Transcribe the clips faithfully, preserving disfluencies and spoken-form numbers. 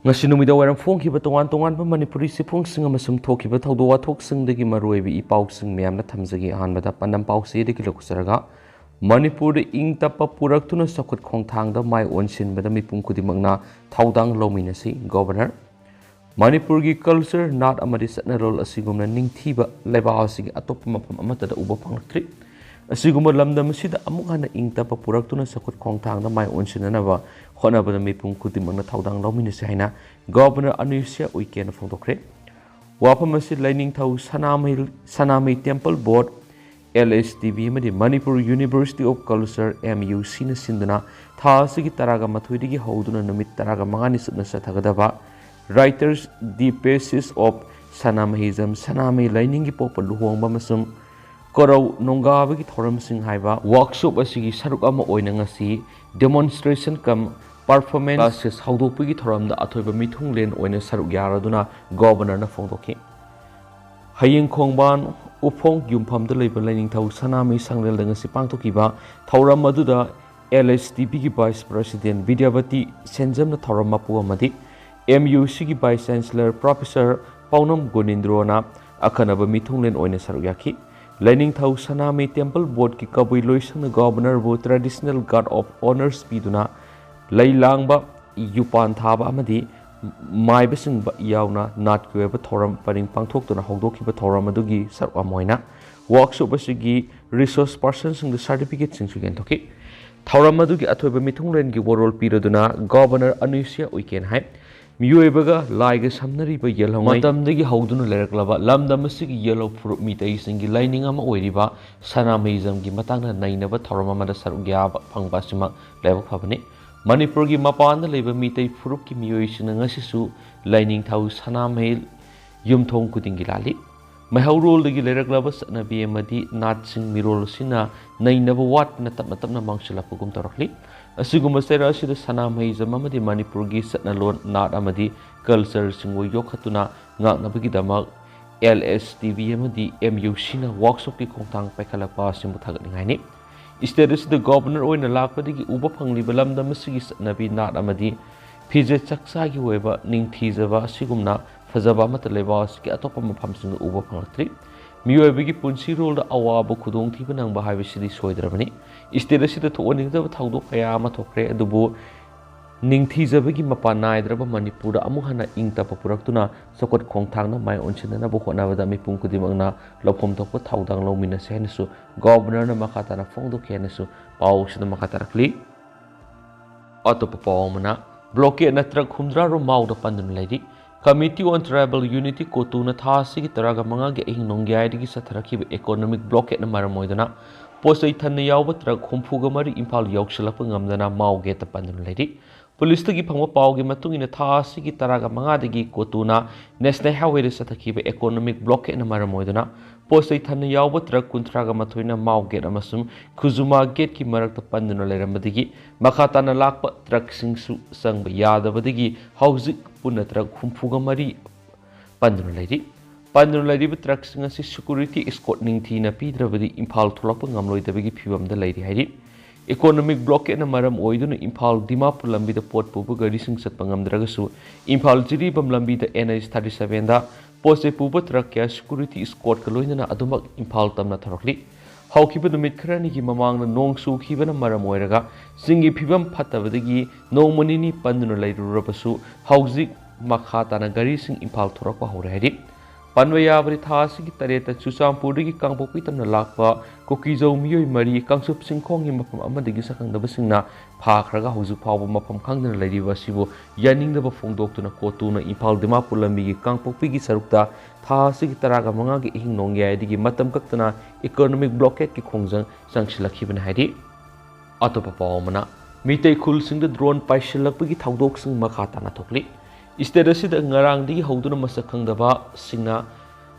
ꯉꯁꯤ ꯅꯨꯃꯤꯗꯥꯡ ꯋꯥꯏꯔꯝ ꯐꯣꯡꯈꯤꯕ ꯇꯣꯉꯥꯟ ꯇꯣꯉꯥꯟꯕ ꯃꯅꯤꯄꯨꯔꯤ ꯆꯦꯐꯣꯡꯁꯤꯡ ꯑꯃꯁꯨꯡ ꯊꯣꯛꯈꯤꯕ ꯊꯧꯗꯣꯛ ꯋꯥꯊꯣꯛꯁꯤꯡꯗꯒꯤ ꯃꯔꯨꯑꯣꯏꯕ ꯏ ꯄꯥꯎꯁꯤꯡ ꯃꯌꯥꯝꯅ ꯊꯝꯖꯒꯦ꯫ ꯑꯍꯥꯟꯕꯗ ꯄꯥꯟꯗꯝ ꯄꯥꯎꯆꯦꯗꯒꯤ ꯂꯧꯖꯔꯒ, ꯃꯅꯤꯄꯨꯔꯗ ꯏꯪ ꯇꯞꯄ ꯄꯨꯔꯛꯇꯨꯅ ꯆꯥꯎꯈꯠ ꯈꯣꯡꯊꯥꯡꯗ ꯃꯥꯏ ꯑꯣꯟꯁꯤꯟꯕꯗ ꯃꯤꯄꯨꯝ ꯈꯨꯗꯤꯡꯃꯛꯅ ꯊꯧꯗꯥꯡ ꯂꯧꯃꯤꯟꯅꯁꯤ꯫ ꯒꯣꯚꯔꯅꯔ, ꯃꯅꯤꯄꯨꯔꯒꯤ ꯀꯜꯆꯔ, ꯅꯥꯠ ꯑꯃꯗꯤ ꯆꯠꯅꯔꯣꯜ ꯑꯁꯤꯒꯨꯝꯅ ꯅꯤꯡꯊꯤꯕ ꯂꯩꯕꯥꯛ ꯑꯁꯤꯒꯤ ꯑꯇꯣꯞꯄ ꯃꯐꯝ ꯑꯃꯠꯇꯗ ꯎꯕ ꯐꯪꯂꯛꯇ꯭ꯔꯤ꯫ ꯑꯁꯤꯒꯨꯝꯕ ꯂꯝꯗꯝ ꯑꯁꯤꯗ ꯑꯃꯨꯛ ꯍꯟꯅ ꯏꯪ ꯇꯞꯄ ꯄꯨꯔꯛꯇꯨꯅ ꯆꯥꯎꯈꯠ ꯈꯣꯡꯊꯥꯡꯗ ꯃꯥꯏ ꯑꯣꯟꯁꯤꯟꯅꯅꯕ ꯍꯣꯠꯅꯕꯗ ꯃꯤꯄꯨꯝ ꯈꯨꯗꯤꯡꯃꯛꯅ ꯊꯧꯗꯥꯡ ꯂꯧꯃꯤꯟꯅꯁꯤ ꯍꯥꯏꯅ ꯒꯣꯚꯔꯅꯔ ꯑꯅꯨꯁ꯭ꯌ ꯎꯏꯀꯦꯅ ꯐꯣꯡꯗꯣꯛꯈ꯭ꯔꯦ꯫ ꯋꯥꯐꯝ ꯑꯁꯤ Lainingthou Sanamahi, Sanamahi temple board, L S T B ꯑꯃꯗꯤ Manipur university of culture, M U ꯁꯤꯅ ꯁꯤꯟꯗꯨꯅ ꯊꯥ ꯑꯁꯤꯒꯤ ꯇꯔꯥꯒ ꯃꯥꯊꯣꯏꯗꯒꯤ ꯍꯧꯗꯨꯅ ꯅꯨꯃꯤꯠ ꯇꯔꯥꯒ ꯃꯉꯥꯅꯤ ꯆꯨꯞꯅ ꯆꯠꯊꯒꯗꯕ Writers Deapaces of ꯁꯅꯥꯃꯍꯤꯖꯝ, ꯁꯅꯥꯃꯍꯤ ꯂꯥꯏꯅꯤꯡꯒꯤ ꯄꯣꯛꯄ ꯂꯨꯍꯣꯡꯕ ꯑꯃꯁꯨꯡ ꯀꯣꯔꯧ ꯅꯣꯡꯒꯥꯕꯒꯤ ꯊꯧꯔꯝꯁꯤꯡ ꯍꯥꯏꯕ ꯋꯥꯔꯛꯁꯣꯞ ꯑꯁꯤꯒꯤ ꯁꯔꯨꯛ ꯑꯃ ꯑꯣꯏꯅ ꯉꯁꯤ demonstration cum performance classes ꯍꯧꯗꯣꯛꯄꯒꯤ ꯊꯧꯔꯝꯗ ꯑꯊꯣꯏꯕ ꯃꯤꯊꯨꯡꯂꯦꯟ ꯑꯣꯏꯅ ꯁꯔꯨꯛ ꯌꯥꯔꯗꯨꯅ ꯒꯣꯚꯔꯅꯔꯅ ꯐꯣꯡꯗꯣꯛꯈꯤ꯫ ꯍꯌꯦꯡ ꯈꯣꯡꯕꯥꯟ ꯎꯐꯣꯡ ꯌꯨꯝꯐꯝꯗ ꯂꯩꯕ ꯂꯥꯏꯅꯤꯡꯊꯧ ꯁꯅꯥꯃꯍꯤ ꯁꯪꯂꯦꯜꯗ ꯉꯁꯤ ꯄꯥꯡꯊꯣꯛꯈꯤꯕ ꯊꯧꯔꯝ ꯑꯗꯨꯗ ꯑꯦꯜ ꯑꯦꯁ ꯇꯤ ꯕꯤꯒꯤ ꯚꯥꯏꯁ ꯄ꯭ꯔꯁꯤꯗꯦꯟ ꯕꯤꯗ꯭ꯌꯥꯕꯇꯤ ꯁꯦꯟꯖꯝꯅ ꯊꯧꯔꯝ ꯃꯄꯨ ꯑꯃꯗꯤ ꯑꯦꯝ ꯌꯨ ꯁꯤꯒꯤ ꯚꯥꯏꯁ ꯆꯥꯟꯁꯦꯂꯔ ꯄ꯭ꯔꯣꯐꯦꯁꯔ ꯄꯥꯎꯅꯝ ꯒꯣꯅꯤꯟꯗ꯭ꯔꯣꯅ ꯑꯈꯟꯅꯕ ꯃꯤꯊꯨꯡꯂꯦꯟ ꯑꯣꯏꯅ ꯁꯔꯨꯛ ꯌꯥꯈꯤ꯫ ꯂꯥꯏꯅꯤꯡꯊꯧ ꯁꯅꯥꯃꯍꯤ ꯇꯦꯝꯄꯜ ꯕꯣꯔꯗꯀꯤ ꯀꯕꯨꯏ ꯂꯣꯏꯁꯪꯅ ꯒꯣꯚꯔꯅꯔꯕꯨ Traditional Guard of Honours ꯄꯤꯗꯨꯅ ꯂꯩ ꯂꯥꯡꯕ, ꯌꯨꯄꯥꯟ ꯊꯥꯕ ꯑꯃꯗꯤ ꯃꯥꯏꯕꯁꯤꯡꯕ ꯌꯥꯎꯅ ꯅꯥꯠꯀꯤ ꯑꯣꯏꯕ ꯊꯧꯔꯝ ꯄꯔꯤꯡ ꯄꯥꯡꯊꯣꯛꯇꯨꯅ ꯍꯧꯗꯣꯛꯈꯤꯕ ꯊꯧꯔꯝ ꯑꯗꯨꯒꯤ ꯁꯔꯨꯛ ꯑꯃ ꯑꯣꯏꯅ ꯋꯥꯔꯛꯁꯣꯞ ꯑꯁꯤꯒꯤ ꯔꯤꯁꯣꯔꯁ ꯄꯥꯔꯁꯟꯁꯤꯡꯗ ꯁꯥꯔꯇꯤꯐꯤꯀꯦꯠꯁꯤꯡꯁꯨ ꯌꯦꯟꯊꯣꯛꯈꯤ꯫ ꯊꯧꯔꯝ ꯑꯗꯨꯒꯤ ꯑꯊꯣꯏꯕ ꯃꯤꯊꯨꯡꯂꯦꯟꯒꯤ ꯋꯥꯔꯣꯜ ꯄꯤꯔꯗꯨꯅ ꯒꯣꯚꯔꯅꯔ ꯑꯅꯨꯁ꯭ꯌ ꯎꯏꯀꯦꯟ ꯍꯥꯏ, ꯃꯤꯑꯣꯏꯕꯒ ꯂꯥꯏꯒ ꯁꯝꯅꯔꯤꯕ ꯌꯦꯜꯍꯧꯉꯩ ꯃꯇꯝꯗꯒꯤ ꯍꯧꯗꯨꯅ ꯂꯩꯔꯛꯂꯕ ꯂꯝꯗꯝ ꯑꯁꯤꯒꯤ ꯌꯦꯜꯍꯧ ꯐꯨꯔꯨꯞ ꯃꯤꯇꯩꯁꯤꯡꯒꯤ ꯂꯥꯏꯅꯤꯡ ꯑꯃ ꯑꯣꯏꯔꯤꯕ ꯁꯅꯥꯃꯍꯤꯖꯝꯒꯤ ꯃꯇꯥꯡꯗ ꯅꯩꯅꯕ ꯊꯧꯔꯝ ꯑꯃꯗ ꯁꯔꯨꯛ ꯌꯥꯕ ꯐꯪꯕ ꯑꯁꯤꯃꯛ ꯂꯥꯏꯕꯛ ꯐꯕꯅꯤ꯫ ꯃꯅꯤꯄꯨꯔꯒꯤ ꯃꯄꯥꯟꯗ ꯂꯩꯕ ꯃꯤꯇꯩ ꯐꯨꯔꯨꯞꯀꯤ ꯃꯤꯑꯣꯏꯁꯤꯡꯅ ꯉꯁꯤꯁꯨ ꯂꯥꯏꯅꯤꯡꯊꯧ ꯁꯅꯥꯃꯍꯤ ꯌꯨꯝꯊꯣꯡ ꯈꯨꯗꯤꯡꯒꯤ ꯂꯥꯠꯂꯤ꯫ ꯃꯩꯍꯧꯔꯣꯜꯗꯒꯤ ꯂꯩꯔꯛꯂꯕ ꯆꯠꯅꯕꯤ ꯑꯃꯗꯤ ꯅꯥꯠꯁꯤꯡ ꯃꯤꯔꯣꯜ ꯑꯁꯤꯅ ꯅꯩꯅꯕ ꯋꯥꯠꯇꯅ ꯇꯞꯅ ꯇꯞꯅ ꯃꯥꯡꯁꯤꯜꯂꯛꯄꯒꯨꯝ ꯇꯧꯔꯛꯂꯤ꯫ ꯑꯁꯤꯒꯨꯝꯕ ꯆꯩꯔꯥꯛ ꯑꯁꯤꯗ ꯁꯅꯥꯃꯍꯤꯖꯝ ꯑꯃꯗꯤ ꯃꯅꯤꯄꯨꯔꯒꯤ ꯆꯠꯅꯂꯣꯟ, ꯅꯥꯠ ꯑꯃꯗꯤ ꯀꯜꯆꯔꯁꯤꯡꯕꯨ ꯌꯣꯛꯈꯠꯇꯨꯅ ꯉꯥꯛꯅꯕꯒꯤꯗꯃꯛ ꯑꯦꯜ ꯑꯦꯁ ꯇꯤ ꯕꯤ ꯑꯃꯗꯤ ꯑꯦꯝ ꯌꯨ ꯁꯤꯅ ꯋꯥꯔꯛꯁꯣꯞꯀꯤ ꯈꯣꯡꯊꯥꯡ ꯄꯥꯏꯈꯠꯂꯛꯄ ꯑꯁꯤꯕꯨ ꯊꯥꯒꯠꯅꯤꯡꯉꯥꯏꯅꯤ꯫ ꯁ꯭ꯇꯦꯠ ꯑꯁꯤꯗ ꯒꯣꯚꯔꯅꯔ ꯑꯣꯏꯅ ꯂꯥꯛꯄꯗꯒꯤ ꯎꯕ ꯐꯪꯂꯤꯕ ꯂꯝꯗꯝ ꯑꯁꯤꯒꯤ ꯆꯠꯅꯕꯤ, ꯅꯥꯠ ꯑꯃꯗꯤ ꯐꯤꯖꯦꯠ ꯆꯥꯛꯆꯥꯒꯤ ꯑꯣꯏꯕ ꯅꯤꯡꯊꯤꯖꯕ ꯑꯁꯤꯒꯨꯝꯅ ꯐꯖꯕ ꯑꯃꯠꯇ ꯂꯩꯕꯥꯛ ꯑꯁꯤꯒꯤ ꯑꯇꯣꯞꯄ ꯃꯐꯝꯁꯤꯡꯗ ꯎꯕ ꯐꯪꯂꯛꯇ꯭ꯔꯤ꯫ ꯃꯤꯑꯣꯏꯕꯒꯤ ꯄꯨꯟꯁꯤꯔꯣꯜꯗ ꯑꯋꯥꯕ ꯈꯨꯗꯣꯡꯊꯤꯕ ꯅꯪꯕ ꯍꯥꯏꯕꯁꯤꯗꯤ ꯁꯣꯏꯗ꯭ꯔꯕꯅꯤ꯫ ꯁ꯭ꯇꯦꯠ ꯑꯁꯤꯗ ꯊꯣꯛꯍꯟꯅꯤꯡꯗꯕ ꯊꯧꯗꯣꯛ ꯀꯌꯥ ꯑꯃ ꯊꯣꯛꯈ꯭ꯔꯦ, ꯑꯗꯨꯕꯨ ꯅꯤꯡꯊꯤꯖꯕꯒꯤ ꯃꯄꯥꯟ ꯅꯥꯏꯗ꯭ꯔꯕ ꯃꯅꯤꯄꯨꯔꯗ ꯑꯃꯨꯛ ꯍꯟꯅ ꯏꯪ ꯇꯞꯄ ꯄꯨꯔꯛꯇꯨꯅ ꯆꯥꯎꯈꯠ ꯈꯣꯡꯊꯥꯡꯗ ꯃꯥꯏ ꯑꯣꯟꯁꯤꯟꯅꯅꯕ ꯍꯣꯠꯅꯕꯗ ꯃꯤꯄꯨꯝ ꯈꯨꯗꯤꯡꯃꯛꯅ ꯂꯧꯐꯝ ꯊꯣꯛꯄ ꯊꯧꯗꯥꯡ ꯂꯧꯃꯤꯟꯅꯁꯤ ꯍꯥꯏꯅꯁꯨ ꯒꯣꯕꯔꯅꯔꯅ ꯃꯈꯥ ꯇꯥꯅ ꯐꯣꯡꯗꯣꯛꯈꯤ ꯍꯥꯏꯅꯁꯨ ꯄꯥꯎ ꯑꯁꯤꯗ ꯃꯈꯥ ꯇꯥꯔꯛꯂꯤ꯫ ꯑꯇꯣꯞꯄ ꯄꯥꯎ ꯑꯃꯅ, ꯕ꯭ꯂꯣꯀꯦꯠꯅ ꯇ꯭ꯔꯛ ꯍꯨꯝꯗ꯭ꯔꯥ ꯔꯣꯝ ꯃꯥꯎꯗ ꯄꯟꯗꯨꯅ ꯂꯩꯔꯤ꯫ Committee on Tribal Unity, ꯀꯣꯇꯨꯅ ꯊꯥ ꯑꯁꯤꯒꯤ ꯇꯔꯥꯒ ꯃꯉꯥꯒꯤ ꯑꯍꯤꯡ ꯅꯣꯡꯌꯥꯏꯗꯒꯤ ꯆꯠꯊꯔꯛꯈꯤꯕ ꯏꯀꯣꯅꯣꯃꯤꯛ ꯕ꯭ꯂꯣꯀꯦꯠꯅ ꯃꯔꯝ ꯑꯣꯏꯗꯨꯅ ꯄꯣꯠ ꯆꯩ ꯊꯟꯅ ꯌꯥꯎꯕ ꯇ꯭ꯔꯛ ꯍꯨꯝꯐꯨꯒ ꯃꯔꯤ ꯏꯝꯐꯥꯜ ꯌꯧꯁꯤꯜꯂꯛꯄ ꯉꯝꯗꯅ ꯃꯥꯎ ꯒꯦꯠꯇ ꯄꯟꯗꯨꯅ ꯂꯩꯔꯤ꯫ ꯄꯨꯂꯤꯁꯇꯒꯤ ꯐꯪꯕ ꯄꯥꯎꯒꯤ ꯃꯇꯨꯡ ꯏꯟꯅ, ꯊꯥ ꯑꯁꯤꯒꯤ ꯇꯔꯥꯒ ꯃꯉꯥꯗꯒꯤ ꯀꯣꯇꯨꯅ ꯅꯦꯁꯅꯦꯜ ꯍꯥꯏꯋꯦꯗ ꯆꯠꯊꯈꯤꯕ ꯏꯀꯣꯅꯣꯃꯤꯛ ꯕ꯭ꯂꯣꯀꯦꯠꯅ ꯃꯔꯝ ꯑꯣꯏꯗꯨꯅ ꯄꯣꯠ ꯆꯩ ꯊꯟꯅ ꯌꯥꯎꯕ ꯇ꯭ꯔꯛ ꯀꯨꯟꯊ꯭ꯔꯥꯒ ꯃꯥꯊꯣꯏꯅ ꯃꯥꯎ ꯒꯦꯠ ꯑꯃꯁꯨꯡ ꯈꯨꯖꯨꯃꯥ ꯒꯦꯠꯀꯤ ꯃꯔꯛꯇ ꯄꯟꯗꯨꯅ ꯂꯩꯔꯝꯕꯗꯒꯤ ꯃꯈꯥ ꯇꯥꯅ ꯂꯥꯛꯄ ꯇ꯭ꯔꯛꯁꯤꯡꯁꯨ ꯆꯪꯕ ꯌꯥꯗꯕꯗꯒꯤ ꯍꯧꯖꯤꯛ ꯄꯨꯟꯅ ꯇ꯭ꯔꯛ ꯍꯨꯝꯐꯨꯒ ꯃꯔꯤ ꯄꯟꯗꯨꯅ ꯂꯩꯔꯤ꯫ ꯄꯟꯗꯨꯅ ꯂꯩꯔꯤꯕ ꯇ꯭ꯔꯛꯁꯤꯡ ꯑꯁꯤ ꯁꯦꯀ꯭ꯌꯨꯔꯤꯇꯤ ꯏꯁꯀꯣꯔꯠ ꯅꯤꯡꯊꯤꯅ ꯄꯤꯗ꯭ꯔꯕꯗꯤ ꯏꯝꯐꯥꯜ ꯊꯣꯛꯂꯛꯄ ꯉꯝꯂꯣꯏꯗꯕꯒꯤ ꯐꯤꯕꯝꯗ ꯂꯩꯔꯤ ꯍꯥꯏꯔꯤ꯫ ꯏꯀꯣꯅꯣꯃꯤꯛ ꯕ꯭ꯂꯣꯀꯦꯠꯅ ꯃꯔꯝ ꯑꯣꯏꯗꯨꯅ ꯏꯝꯐꯥꯜ ꯗꯤꯃꯥꯄꯨꯔ ꯂꯝꯕꯤꯗ ꯄꯣꯠ ꯄꯨꯕ ꯒꯥꯔꯤꯁꯤꯡ ꯆꯠꯄ ꯉꯝꯗ꯭ꯔꯒꯁꯨ ꯏꯝꯐꯥꯜ ꯖꯤꯔꯤꯕꯥꯝ ꯂꯝꯕꯤꯗ ꯑꯦꯟ ꯑꯩꯆ ꯊꯥꯔꯇꯤ ꯁꯚꯦꯟꯗ ꯄꯣꯠ ꯆꯩ ꯄꯨꯕ ꯇ꯭ꯔꯛ ꯀꯌꯥ ꯁꯦꯀ꯭ꯌꯨꯔꯤꯇꯤ ꯏꯁꯀꯣꯔꯠꯀ ꯂꯣꯏꯅꯅ ꯑꯗꯨꯃꯛ ꯏꯝꯐꯥꯜ ꯇꯝꯅ ꯊꯧꯔꯛꯂꯤ꯫ ꯍꯧꯈꯤꯕ ꯅꯨꯃꯤꯠ ꯈꯔꯅꯤꯒꯤ ꯃꯃꯥꯡꯗ ꯅꯣꯡ ꯆꯨꯈꯤꯕꯅ ꯃꯔꯝ ꯑꯣꯏꯔꯒ ꯆꯤꯡꯒꯤ ꯐꯤꯕꯝ ꯐꯠꯇꯕꯗꯒꯤ ꯅꯣꯡꯃ ꯅꯤꯅꯤ ꯄꯟꯗꯨꯅ ꯂꯩꯔꯨꯔꯕꯁꯨ ꯍꯧꯖꯤꯛ ꯃꯈꯥ ꯇꯥꯅ ꯒꯥꯔꯤꯁꯤꯡ ꯏꯝꯐꯥꯜ ꯊꯣꯔꯛꯄ ꯍꯧꯔꯦ ꯍꯥꯏꯔꯤ꯫ ꯄꯟꯕ ꯌꯥꯕꯗꯤ ꯊꯥ ꯑꯁꯤꯒꯤ ꯇꯔꯦꯠꯇ ꯆꯨꯔꯆꯥꯟꯄꯨꯔꯗꯒꯤ ꯀꯥꯡꯄꯣꯛꯄꯤ ꯇꯝꯅ ꯂꯥꯛꯄ ꯀꯨꯀꯤꯖꯧ ꯃꯤꯑꯣꯏ ꯃꯔꯤ ꯀꯥꯡꯆꯨꯞ ꯆꯤꯡꯈꯣꯡꯒꯤ ꯃꯐꯝ ꯑꯃꯗꯒꯤ ꯁꯛꯈꯪꯗꯕꯁꯤꯡꯅ ꯐꯥꯈ꯭ꯔꯒ ꯍꯧꯖꯤꯛ ꯐꯥꯎꯕ ꯃꯐꯝ ꯈꯪꯗꯅ ꯂꯩꯔꯤꯕ ꯑꯁꯤꯕꯨ ꯌꯥꯅꯤꯡꯗꯕ ꯐꯣꯡꯗꯣꯛꯇꯨꯅ ꯀꯣꯇꯨꯅ ꯏꯝꯐꯥꯜ ꯗꯤꯃꯥꯄꯨꯔ ꯂꯝꯕꯤꯒꯤ ꯀꯥꯡꯄꯣꯛꯄꯤꯒꯤ ꯁꯔꯨꯛꯇ ꯊꯥ ꯑꯁꯤꯒꯤ ꯇꯔꯥꯒ ꯃꯉꯥꯒꯤ ꯑꯍꯤꯡ ꯅꯣꯡꯌꯥꯏꯗꯒꯤ ꯃꯇꯝ ꯀꯛꯇꯅ ꯏꯀꯣꯅꯣꯃꯤꯛ ꯕ꯭ꯂꯣꯀꯦꯠꯀꯤ ꯈꯣꯡꯖꯪ ꯆꯪꯁꯤꯜꯂꯛꯈꯤꯕꯅꯤ ꯍꯥꯏꯔꯤ꯫ ꯑꯇꯣꯞꯄ ꯄꯥꯎ ꯑꯃꯅ, ꯃꯤꯇꯩ ꯈꯨꯜꯁꯤꯡꯗ ꯗ꯭ꯔꯣꯟ ꯄꯥꯏꯁꯤꯜꯂꯛꯄꯒꯤ ꯊꯧꯗꯣꯛꯁꯤꯡ ꯃꯈꯥ ꯇꯥꯅ ꯊꯣꯛꯂꯤ꯫ ꯁ꯭ꯇꯦꯠ ꯑꯁꯤꯗ ꯉꯔꯥꯡꯗꯒꯤ ꯍꯧꯗꯨꯅ ꯃꯁꯛ ꯈꯪꯗꯕꯁꯤꯡꯅ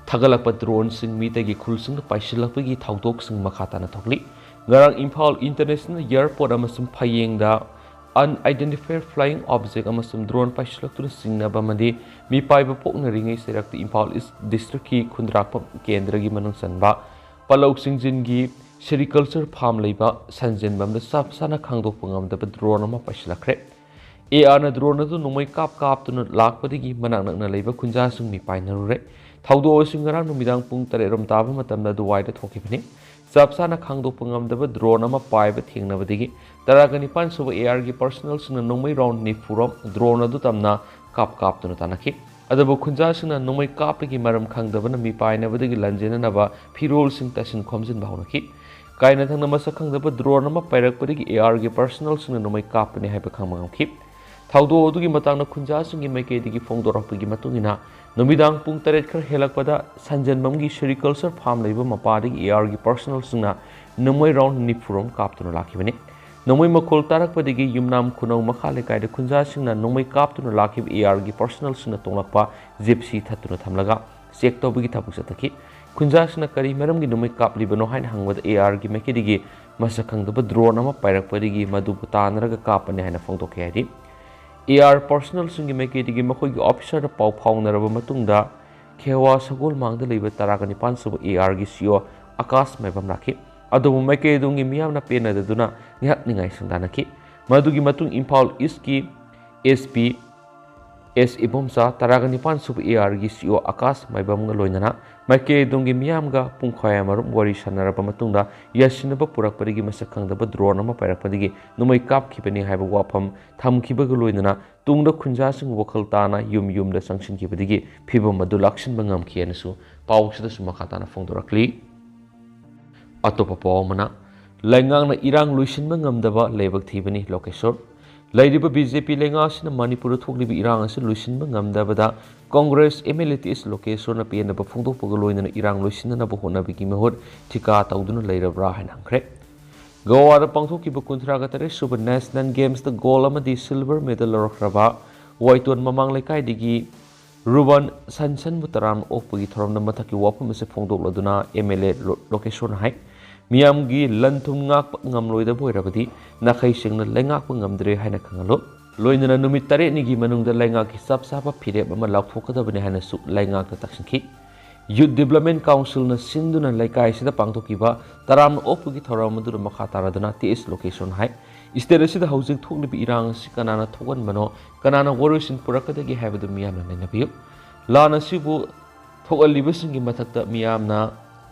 ꯊꯥꯒꯠꯂꯛꯄ ꯗ꯭ꯔꯣꯟꯁꯤꯡ ꯃꯤꯇꯩꯒꯤ ꯈꯨꯜꯁꯤꯡꯗ ꯄꯥꯏꯁꯤꯜꯂꯛꯄꯒꯤ ꯊꯧꯗꯣꯛꯁꯤꯡ ꯃꯈꯥ ꯇꯥꯅ ꯊꯣꯛꯂꯤ꯫ ꯉꯔꯥꯡ ꯏꯝꯐꯥꯜ ꯏꯟꯇꯔꯅꯦꯁꯅꯦꯜ ꯑꯦꯌꯔꯄꯣꯔꯠ ꯑꯃꯁꯨꯡ ꯐꯌꯦꯡꯗ unidentified flying object ꯑꯃꯁꯨꯡ ꯗ꯭ꯔꯣꯟ ꯄꯥꯏꯁꯤꯜꯂꯛꯇꯨꯅ ꯆꯤꯡꯅꯕ ꯑꯃꯗꯤ ꯃꯤꯄꯥꯏꯕ ꯄꯣꯛꯅꯔꯤꯉꯩ ꯆꯩꯔꯛꯇ ꯏꯝꯐꯥꯜ ꯏꯁ ꯗꯤꯁꯇ꯭ꯔꯤꯛꯀꯤ ꯈꯨꯟꯗ꯭ꯔꯥꯛꯄꯝ ꯀꯦꯟꯗ꯭ꯔꯒꯤ ꯃꯅꯨꯡ ꯆꯟꯕ ꯄꯜꯂꯧ ꯆꯤꯡꯖꯤꯟꯒꯤ ꯁꯦꯔꯤꯀꯜꯆꯔ ꯐꯥꯔꯝ ꯂꯩꯕ ꯁꯟꯖꯦꯟꯕꯝꯗ ꯆꯞ ꯆꯥꯅ ꯈꯪꯗꯣꯛꯄ ꯉꯝꯗꯕ ꯗ꯭ꯔꯣꯟ ꯑꯃ ꯄꯥꯏꯁꯤꯜꯂꯛꯈ꯭ꯔꯦ꯫ ꯑꯦ ꯑꯥꯔꯅ ꯗ꯭ꯔꯣꯟ ꯑꯗꯨ ꯅꯣꯡꯃꯩ ꯀꯥꯞ ꯀꯥꯞꯇꯨꯅ ꯂꯥꯛꯄꯗꯒꯤ ꯃꯅꯥꯛ ꯅꯛꯅ ꯂꯩꯕ ꯈꯨꯟꯖꯥꯁꯤꯡ ꯃꯤꯄꯥꯏꯅꯔꯨꯔꯦ꯫ ꯊꯧꯗꯣꯛ ꯑꯁꯤ ꯉꯔꯥꯡ ꯅꯨꯃꯤꯗꯥꯡ ꯄꯨꯡ ꯇꯔꯦꯠ ꯔꯣꯝ ꯇꯥꯕ ꯃꯇꯝꯗ ꯑꯗꯨꯋꯥꯏꯗ ꯊꯣꯛꯈꯤꯕꯅꯤ꯫ ꯆꯞ ꯆꯥꯅ ꯈꯪꯗꯣꯛꯄ ꯉꯝꯗꯕ ꯗ꯭ꯔꯣꯟ ꯑꯃ ꯄꯥꯏꯕ ꯊꯦꯡꯅꯕꯗꯒꯤ ꯇꯔꯥꯒ ꯅꯤꯄꯥꯟ ꯁꯨꯕ ꯑꯦ ꯑꯥꯔꯒꯤ ꯄꯔꯁꯅꯦꯜꯁꯤꯡꯅ ꯅꯣꯡꯃꯩ ꯔꯥꯎꯟ ꯅꯤꯐꯨ ꯔꯣꯝ ꯗ꯭ꯔꯣꯟ ꯑꯗꯨ ꯇꯝꯅ ꯀꯥꯞ ꯀꯥꯞꯇꯨꯅ ꯇꯥꯟꯅꯈꯤ꯫ ꯑꯗꯨꯕꯨ ꯈꯨꯟꯖꯥꯁꯤꯡꯅ ꯅꯣꯡꯃꯩ ꯀꯥꯞꯄꯒꯤ ꯃꯔꯝ ꯈꯪꯗꯕꯅ ꯃꯤꯄꯥꯏꯅꯕꯗꯒꯤ ꯂꯥꯟꯖꯦꯟꯅꯅꯕ ꯐꯤꯔꯣꯜꯁꯤꯡ ꯇꯥꯁꯤꯟ ꯈꯣꯝꯖꯤꯟꯕ ꯍꯧꯅꯈꯤ꯫ ꯀꯥꯏꯅꯊꯪꯅ ꯃꯁꯛ ꯈꯪꯗꯕ ꯗ꯭ꯔꯣꯟ ꯑꯃ ꯄꯥꯏꯔꯛꯄꯗꯒꯤ ꯑꯦ ꯑꯥꯔꯒꯤ ꯄꯔꯁꯅꯦꯜꯁꯤꯡꯅ ꯅꯣꯡꯃꯩ ꯀꯥꯞꯄꯅꯤ ꯍꯥꯏꯕ ꯈꯪꯕ ꯉꯝꯈꯤ꯫ ꯊꯧꯗꯣꯛ ꯑꯗꯨꯒꯤ ꯃꯇꯥꯡꯗ ꯈꯨꯟꯖꯥꯁꯤꯡꯒꯤ ꯃꯥꯏꯀꯩꯗꯒꯤ ꯐꯣꯡꯗꯣꯔꯛꯄꯒꯤ ꯃꯇꯨꯡ ꯏꯟꯅ, ꯅꯨꯃꯤꯗꯥꯡ ꯄꯨꯡ ꯇꯔꯦꯠ ꯈꯔ ꯍꯦꯜꯂꯛꯄꯗ ꯁꯟꯖꯦꯟꯕꯝꯒꯤ ꯁꯦꯔꯤꯀꯜꯆꯔ ꯐꯥꯔꯝ ꯂꯩꯕ ꯃꯄꯥꯗꯒꯤ ꯑꯦ ꯑꯥꯔꯒꯤ ꯄꯔꯁꯅꯦꯜꯁꯤꯡꯅ ꯅꯣꯡꯃꯩ ꯔꯥꯎꯟ ꯅꯤꯐꯨ ꯔꯣꯝ ꯀꯥꯞꯇꯨꯅ ꯂꯥꯛꯈꯤꯕꯅꯤ꯫ ꯅꯣꯡꯃꯩ ꯃꯈꯣꯜ ꯇꯥꯔꯛꯄꯗꯒꯤ ꯌꯨꯝꯅꯥꯝ ꯈꯨꯅꯧ ꯃꯈꯥ ꯂꯩꯀꯥꯏꯗ ꯈꯨꯟꯖꯥꯁꯤꯡꯅ ꯅꯣꯡꯃꯩ ꯀꯥꯞꯇꯨꯅ ꯂꯥꯛꯈꯤꯕ ꯑꯦ ꯑꯥꯔꯒꯤ ꯄꯔꯁꯅꯦꯜꯁꯤꯡꯅ ꯇꯣꯡꯂꯛꯄ ꯖꯤꯞꯁꯤ ꯊꯠꯇꯨꯅ ꯊꯝꯂꯒ ꯆꯦꯛ ꯇꯧꯕꯒꯤ ꯊꯕꯛ ꯆꯠꯊꯈꯤ꯫ ꯈꯨꯟꯖꯥꯁꯤꯡꯅ ꯀꯔꯤ ꯃꯔꯝꯒꯤ ꯅꯣꯡꯃꯩ ꯀꯥꯞꯂꯤꯕꯅꯣ ꯍꯥꯏꯅ ꯍꯪꯕꯗ ꯑꯦ ꯑꯥꯔꯒꯤ ꯃꯥꯏꯀꯩꯗꯒꯤ ꯃꯁꯛ ꯈꯪꯗꯕ ꯗ꯭ꯔꯣꯟ ꯑꯃ ꯄꯥꯏꯔꯛꯄꯗꯒꯤ ꯃꯗꯨꯕꯨ ꯇꯥꯟꯅꯔꯒ ꯀꯥꯞꯄꯅꯤ ꯍꯥꯏꯅ ꯐꯣꯡꯗꯣꯛꯈꯤ ꯍꯥꯏꯔꯤ꯫ ꯑꯦ ꯑꯥꯔ ꯄꯔꯁꯅꯦꯜꯁꯤꯡꯒꯤ ꯃꯥꯏꯀꯩꯗꯒꯤ ꯃꯈꯣꯏꯒꯤ ꯑꯣꯐꯤꯁꯔꯗ ꯄꯥꯎ ꯐꯥꯎꯅꯔꯕ ꯃꯇꯨꯡꯗ ꯈꯦꯋꯥ ꯁꯒꯣꯜꯃꯥꯡꯗ ꯂꯩꯕ ꯇꯔꯥꯒ ꯅꯤꯄꯥꯟ ꯁꯨꯕ ꯑꯦ ꯑꯥꯔꯒꯤ ꯁꯤ ꯏ ꯑꯣ ꯑꯀꯥꯁ ꯃꯥꯏꯕꯝ ꯂꯥꯛꯈꯤ꯫ ꯑꯗꯨꯕꯨ ꯃꯥꯏꯀꯩ ꯑꯗꯨꯒꯤ ꯃꯤꯌꯥꯝꯅ ꯄꯦꯟꯅꯗꯗꯨꯅ ꯉꯥꯏꯍꯥꯛ ꯅꯤꯡꯉꯥꯏ ꯁꯪꯗꯥꯅꯈꯤ꯫ ꯃꯗꯨꯒꯤ ꯃꯇꯨꯡ ꯏꯝꯐꯥꯜ ꯏꯁꯀꯤ ꯑꯦꯁ ꯄꯤ ꯑꯦꯁ ꯏꯕꯣꯝꯆꯥ, ꯇꯔꯥꯒ ꯅꯤꯄꯥꯟ ꯁꯨꯕ ꯑꯦ ꯑꯥꯔꯒꯤ ꯁꯤ ꯏ ꯑꯣ ꯑꯀꯥꯁ ꯃꯥꯏꯕꯝꯒ ꯂꯣꯏꯅꯅ ꯃꯥꯏꯀꯩ ꯑꯗꯨꯒꯤ ꯃꯤꯌꯥꯝꯒ ꯄꯨꯡꯈꯥꯏ ꯑꯃꯔꯣꯝ ꯋꯥꯔꯤ ꯁꯥꯟꯅꯔꯕ ꯃꯇꯨꯡꯗ ꯌꯥꯁꯤꯟꯅꯕ ꯄꯨꯔꯛꯄꯗꯒꯤ ꯃꯁꯛ ꯈꯪꯗꯕ ꯗ꯭ꯔꯣꯟ ꯑꯃ ꯄꯥꯏꯔꯛꯄꯗꯒꯤ ꯅꯣꯡꯃꯩ ꯀꯥꯞꯈꯤꯕꯅꯤ ꯍꯥꯏꯕ ꯋꯥꯐꯝ ꯊꯝꯈꯤꯕꯒ ꯂꯣꯏꯅꯅ ꯇꯨꯡꯗ ꯈꯨꯟꯖꯥꯁꯤꯡ ꯋꯥꯈꯜ ꯇꯥꯅ ꯌꯨꯝ ꯌꯨꯝꯗ ꯆꯪꯁꯤꯟꯈꯤꯕꯗꯒꯤ ꯐꯤꯕꯝ ꯑꯗꯨ ꯂꯥꯛꯁꯤꯟꯕ ꯉꯝꯈꯤ ꯍꯥꯏꯅꯁꯨ ꯄꯥꯎꯁꯤꯗꯁꯨ ꯃꯈꯥ ꯇꯥꯅ ꯐꯣꯡꯗꯣꯔꯛꯂꯤ꯫ ꯑꯇꯣꯞꯄ ꯄꯥꯎ ꯑꯃꯅ, ꯂꯩꯉꯥꯛꯅ ꯏꯔꯥꯡ ꯂꯣꯏꯁꯤꯟꯕ ꯉꯝꯗꯕ ꯂꯥꯏꯕꯛ ꯊꯤꯕꯅꯤ, ꯂꯣꯀꯦꯁꯣꯔ꯫ ꯂꯩꯔꯤꯕ ꯕꯤ ꯖꯦ ꯄꯤ ꯂꯩꯉꯥꯛ ꯑꯁꯤꯅ ꯃꯅꯤꯄꯨꯔꯗ ꯊꯣꯛꯂꯤꯕ ꯏꯔꯥꯡ ꯑꯁꯤ ꯂꯣꯏꯁꯤꯟꯕ ꯉꯝꯗꯕꯗ Congress M L A T S ꯂꯣꯀꯦꯁꯣꯔꯅ ꯄꯦꯟꯗꯕ ꯐꯣꯡꯗꯣꯛꯄꯒ ꯂꯣꯏꯅꯅ ꯏꯔꯥꯡ ꯂꯣꯏꯁꯤꯟꯅꯅꯕ ꯍꯣꯠꯅꯕꯒꯤ ꯃꯍꯨꯠ ꯊꯤꯀꯥ ꯇꯧꯗꯨꯅ ꯂꯩꯔꯕ꯭ꯔꯥ ꯍꯥꯏꯅ ꯍꯪꯈ꯭ꯔꯦ꯫ ꯒꯣꯋꯥꯗ ꯄꯥꯡꯊꯣꯛꯈꯤꯕ ꯀꯨꯟꯊ꯭ꯔꯥꯒ ꯇꯔꯦꯠ ꯁꯨꯕ ꯅꯦꯁꯅꯦꯜ ꯒꯦꯝꯁꯇ ꯒꯣꯜ ꯑꯃꯗꯤ ꯁꯤꯜꯚꯔ ꯃꯦꯗꯜ ꯂꯧꯔꯛꯈ꯭ꯔꯕ ꯋꯥꯏꯇꯣꯟ ꯃꯃꯥꯡ ꯂꯩꯀꯥꯏꯗꯒꯤ ꯔꯨꯕꯟ ꯁꯟꯁꯟꯕꯨ ꯇꯔꯥꯝꯅ ꯑꯣꯛꯄꯒꯤ ꯊꯧꯔꯝꯗ ꯃꯊꯛꯀꯤ ꯋꯥꯐꯝ ꯑꯁꯤ ꯐꯣꯡꯗꯣꯛꯂꯗꯨꯅ ꯑꯦꯝ ꯑꯦꯜ ꯑꯦ ꯂꯣ-, ꯂꯣꯀꯦꯁꯣꯔꯅ ꯍꯥꯏ, ꯃꯤꯌꯥꯝꯒꯤ ꯂꯟ ꯊꯨꯝ ꯉꯥꯛꯄ ꯉꯝꯂꯣꯏꯗꯕ ꯑꯣꯏꯔꯕꯗꯤ ꯅꯥꯈꯩ ꯁꯦꯡꯅ ꯂꯩꯉꯥꯛꯄ ꯉꯝꯗ꯭ꯔꯦ ꯍꯥꯏꯅ ꯈꯪꯍꯜꯂꯨ꯫ ꯂꯣꯏꯅꯅ ꯅꯨꯃꯤꯠ ꯇꯔꯦꯠꯅꯤꯒꯤ ꯃꯅꯨꯡꯗ ꯂꯩꯉꯥꯛꯀꯤ ꯆꯞ ꯆꯥꯕ ꯐꯤꯔꯦꯞ ꯑꯃ ꯂꯥꯎꯊꯣꯛꯀꯗꯕꯅꯤ ꯍꯥꯏꯅꯁꯨ ꯂꯩꯉꯥꯛꯇ ꯇꯛꯁꯤꯟꯈꯤ꯫ ꯌꯨꯠ ꯗꯤꯕ꯭ꯂꯞꯃꯦꯟ ꯀꯥꯎꯟꯁꯤꯜꯅ ꯁꯤꯟꯗꯨꯅ ꯂꯩꯀꯥꯏꯁꯤꯗ ꯄꯥꯡꯊꯣꯛꯈꯤꯕ ꯇꯔꯥꯝꯅ ꯑꯣꯛꯄꯒꯤ ꯊꯧꯔꯝ ꯑꯗꯨꯗ ꯃꯈꯥ ꯇꯥꯔꯗꯨꯅ ꯇꯤ ꯑꯦꯁ ꯂꯣꯀꯦꯁꯣꯔꯅ ꯍꯥꯏ, ꯁ꯭ꯇꯦꯠ ꯑꯁꯤꯗ ꯍꯧꯖꯤꯛ ꯊꯣꯛꯂꯤꯕ ꯏꯔꯥꯡ ꯑꯁꯤ ꯀꯅꯥꯅ ꯊꯣꯛꯍꯟꯕꯅꯣ, ꯀꯅꯥꯅ ꯋꯥꯔꯣꯏꯁꯤꯟ ꯄꯨꯔꯛꯀꯗꯒꯦ ꯍꯥꯏꯕꯗꯨ ꯃꯤꯌꯥꯝꯅ ꯅꯩꯅꯕꯤꯌꯨ꯫ ꯂꯥꯟ ꯑꯁꯤꯕꯨ ꯊꯣꯛꯍꯜꯂꯤꯕꯁꯤꯡꯒꯤ ꯃꯊꯛꯇ ꯃꯤꯌꯥꯝꯅ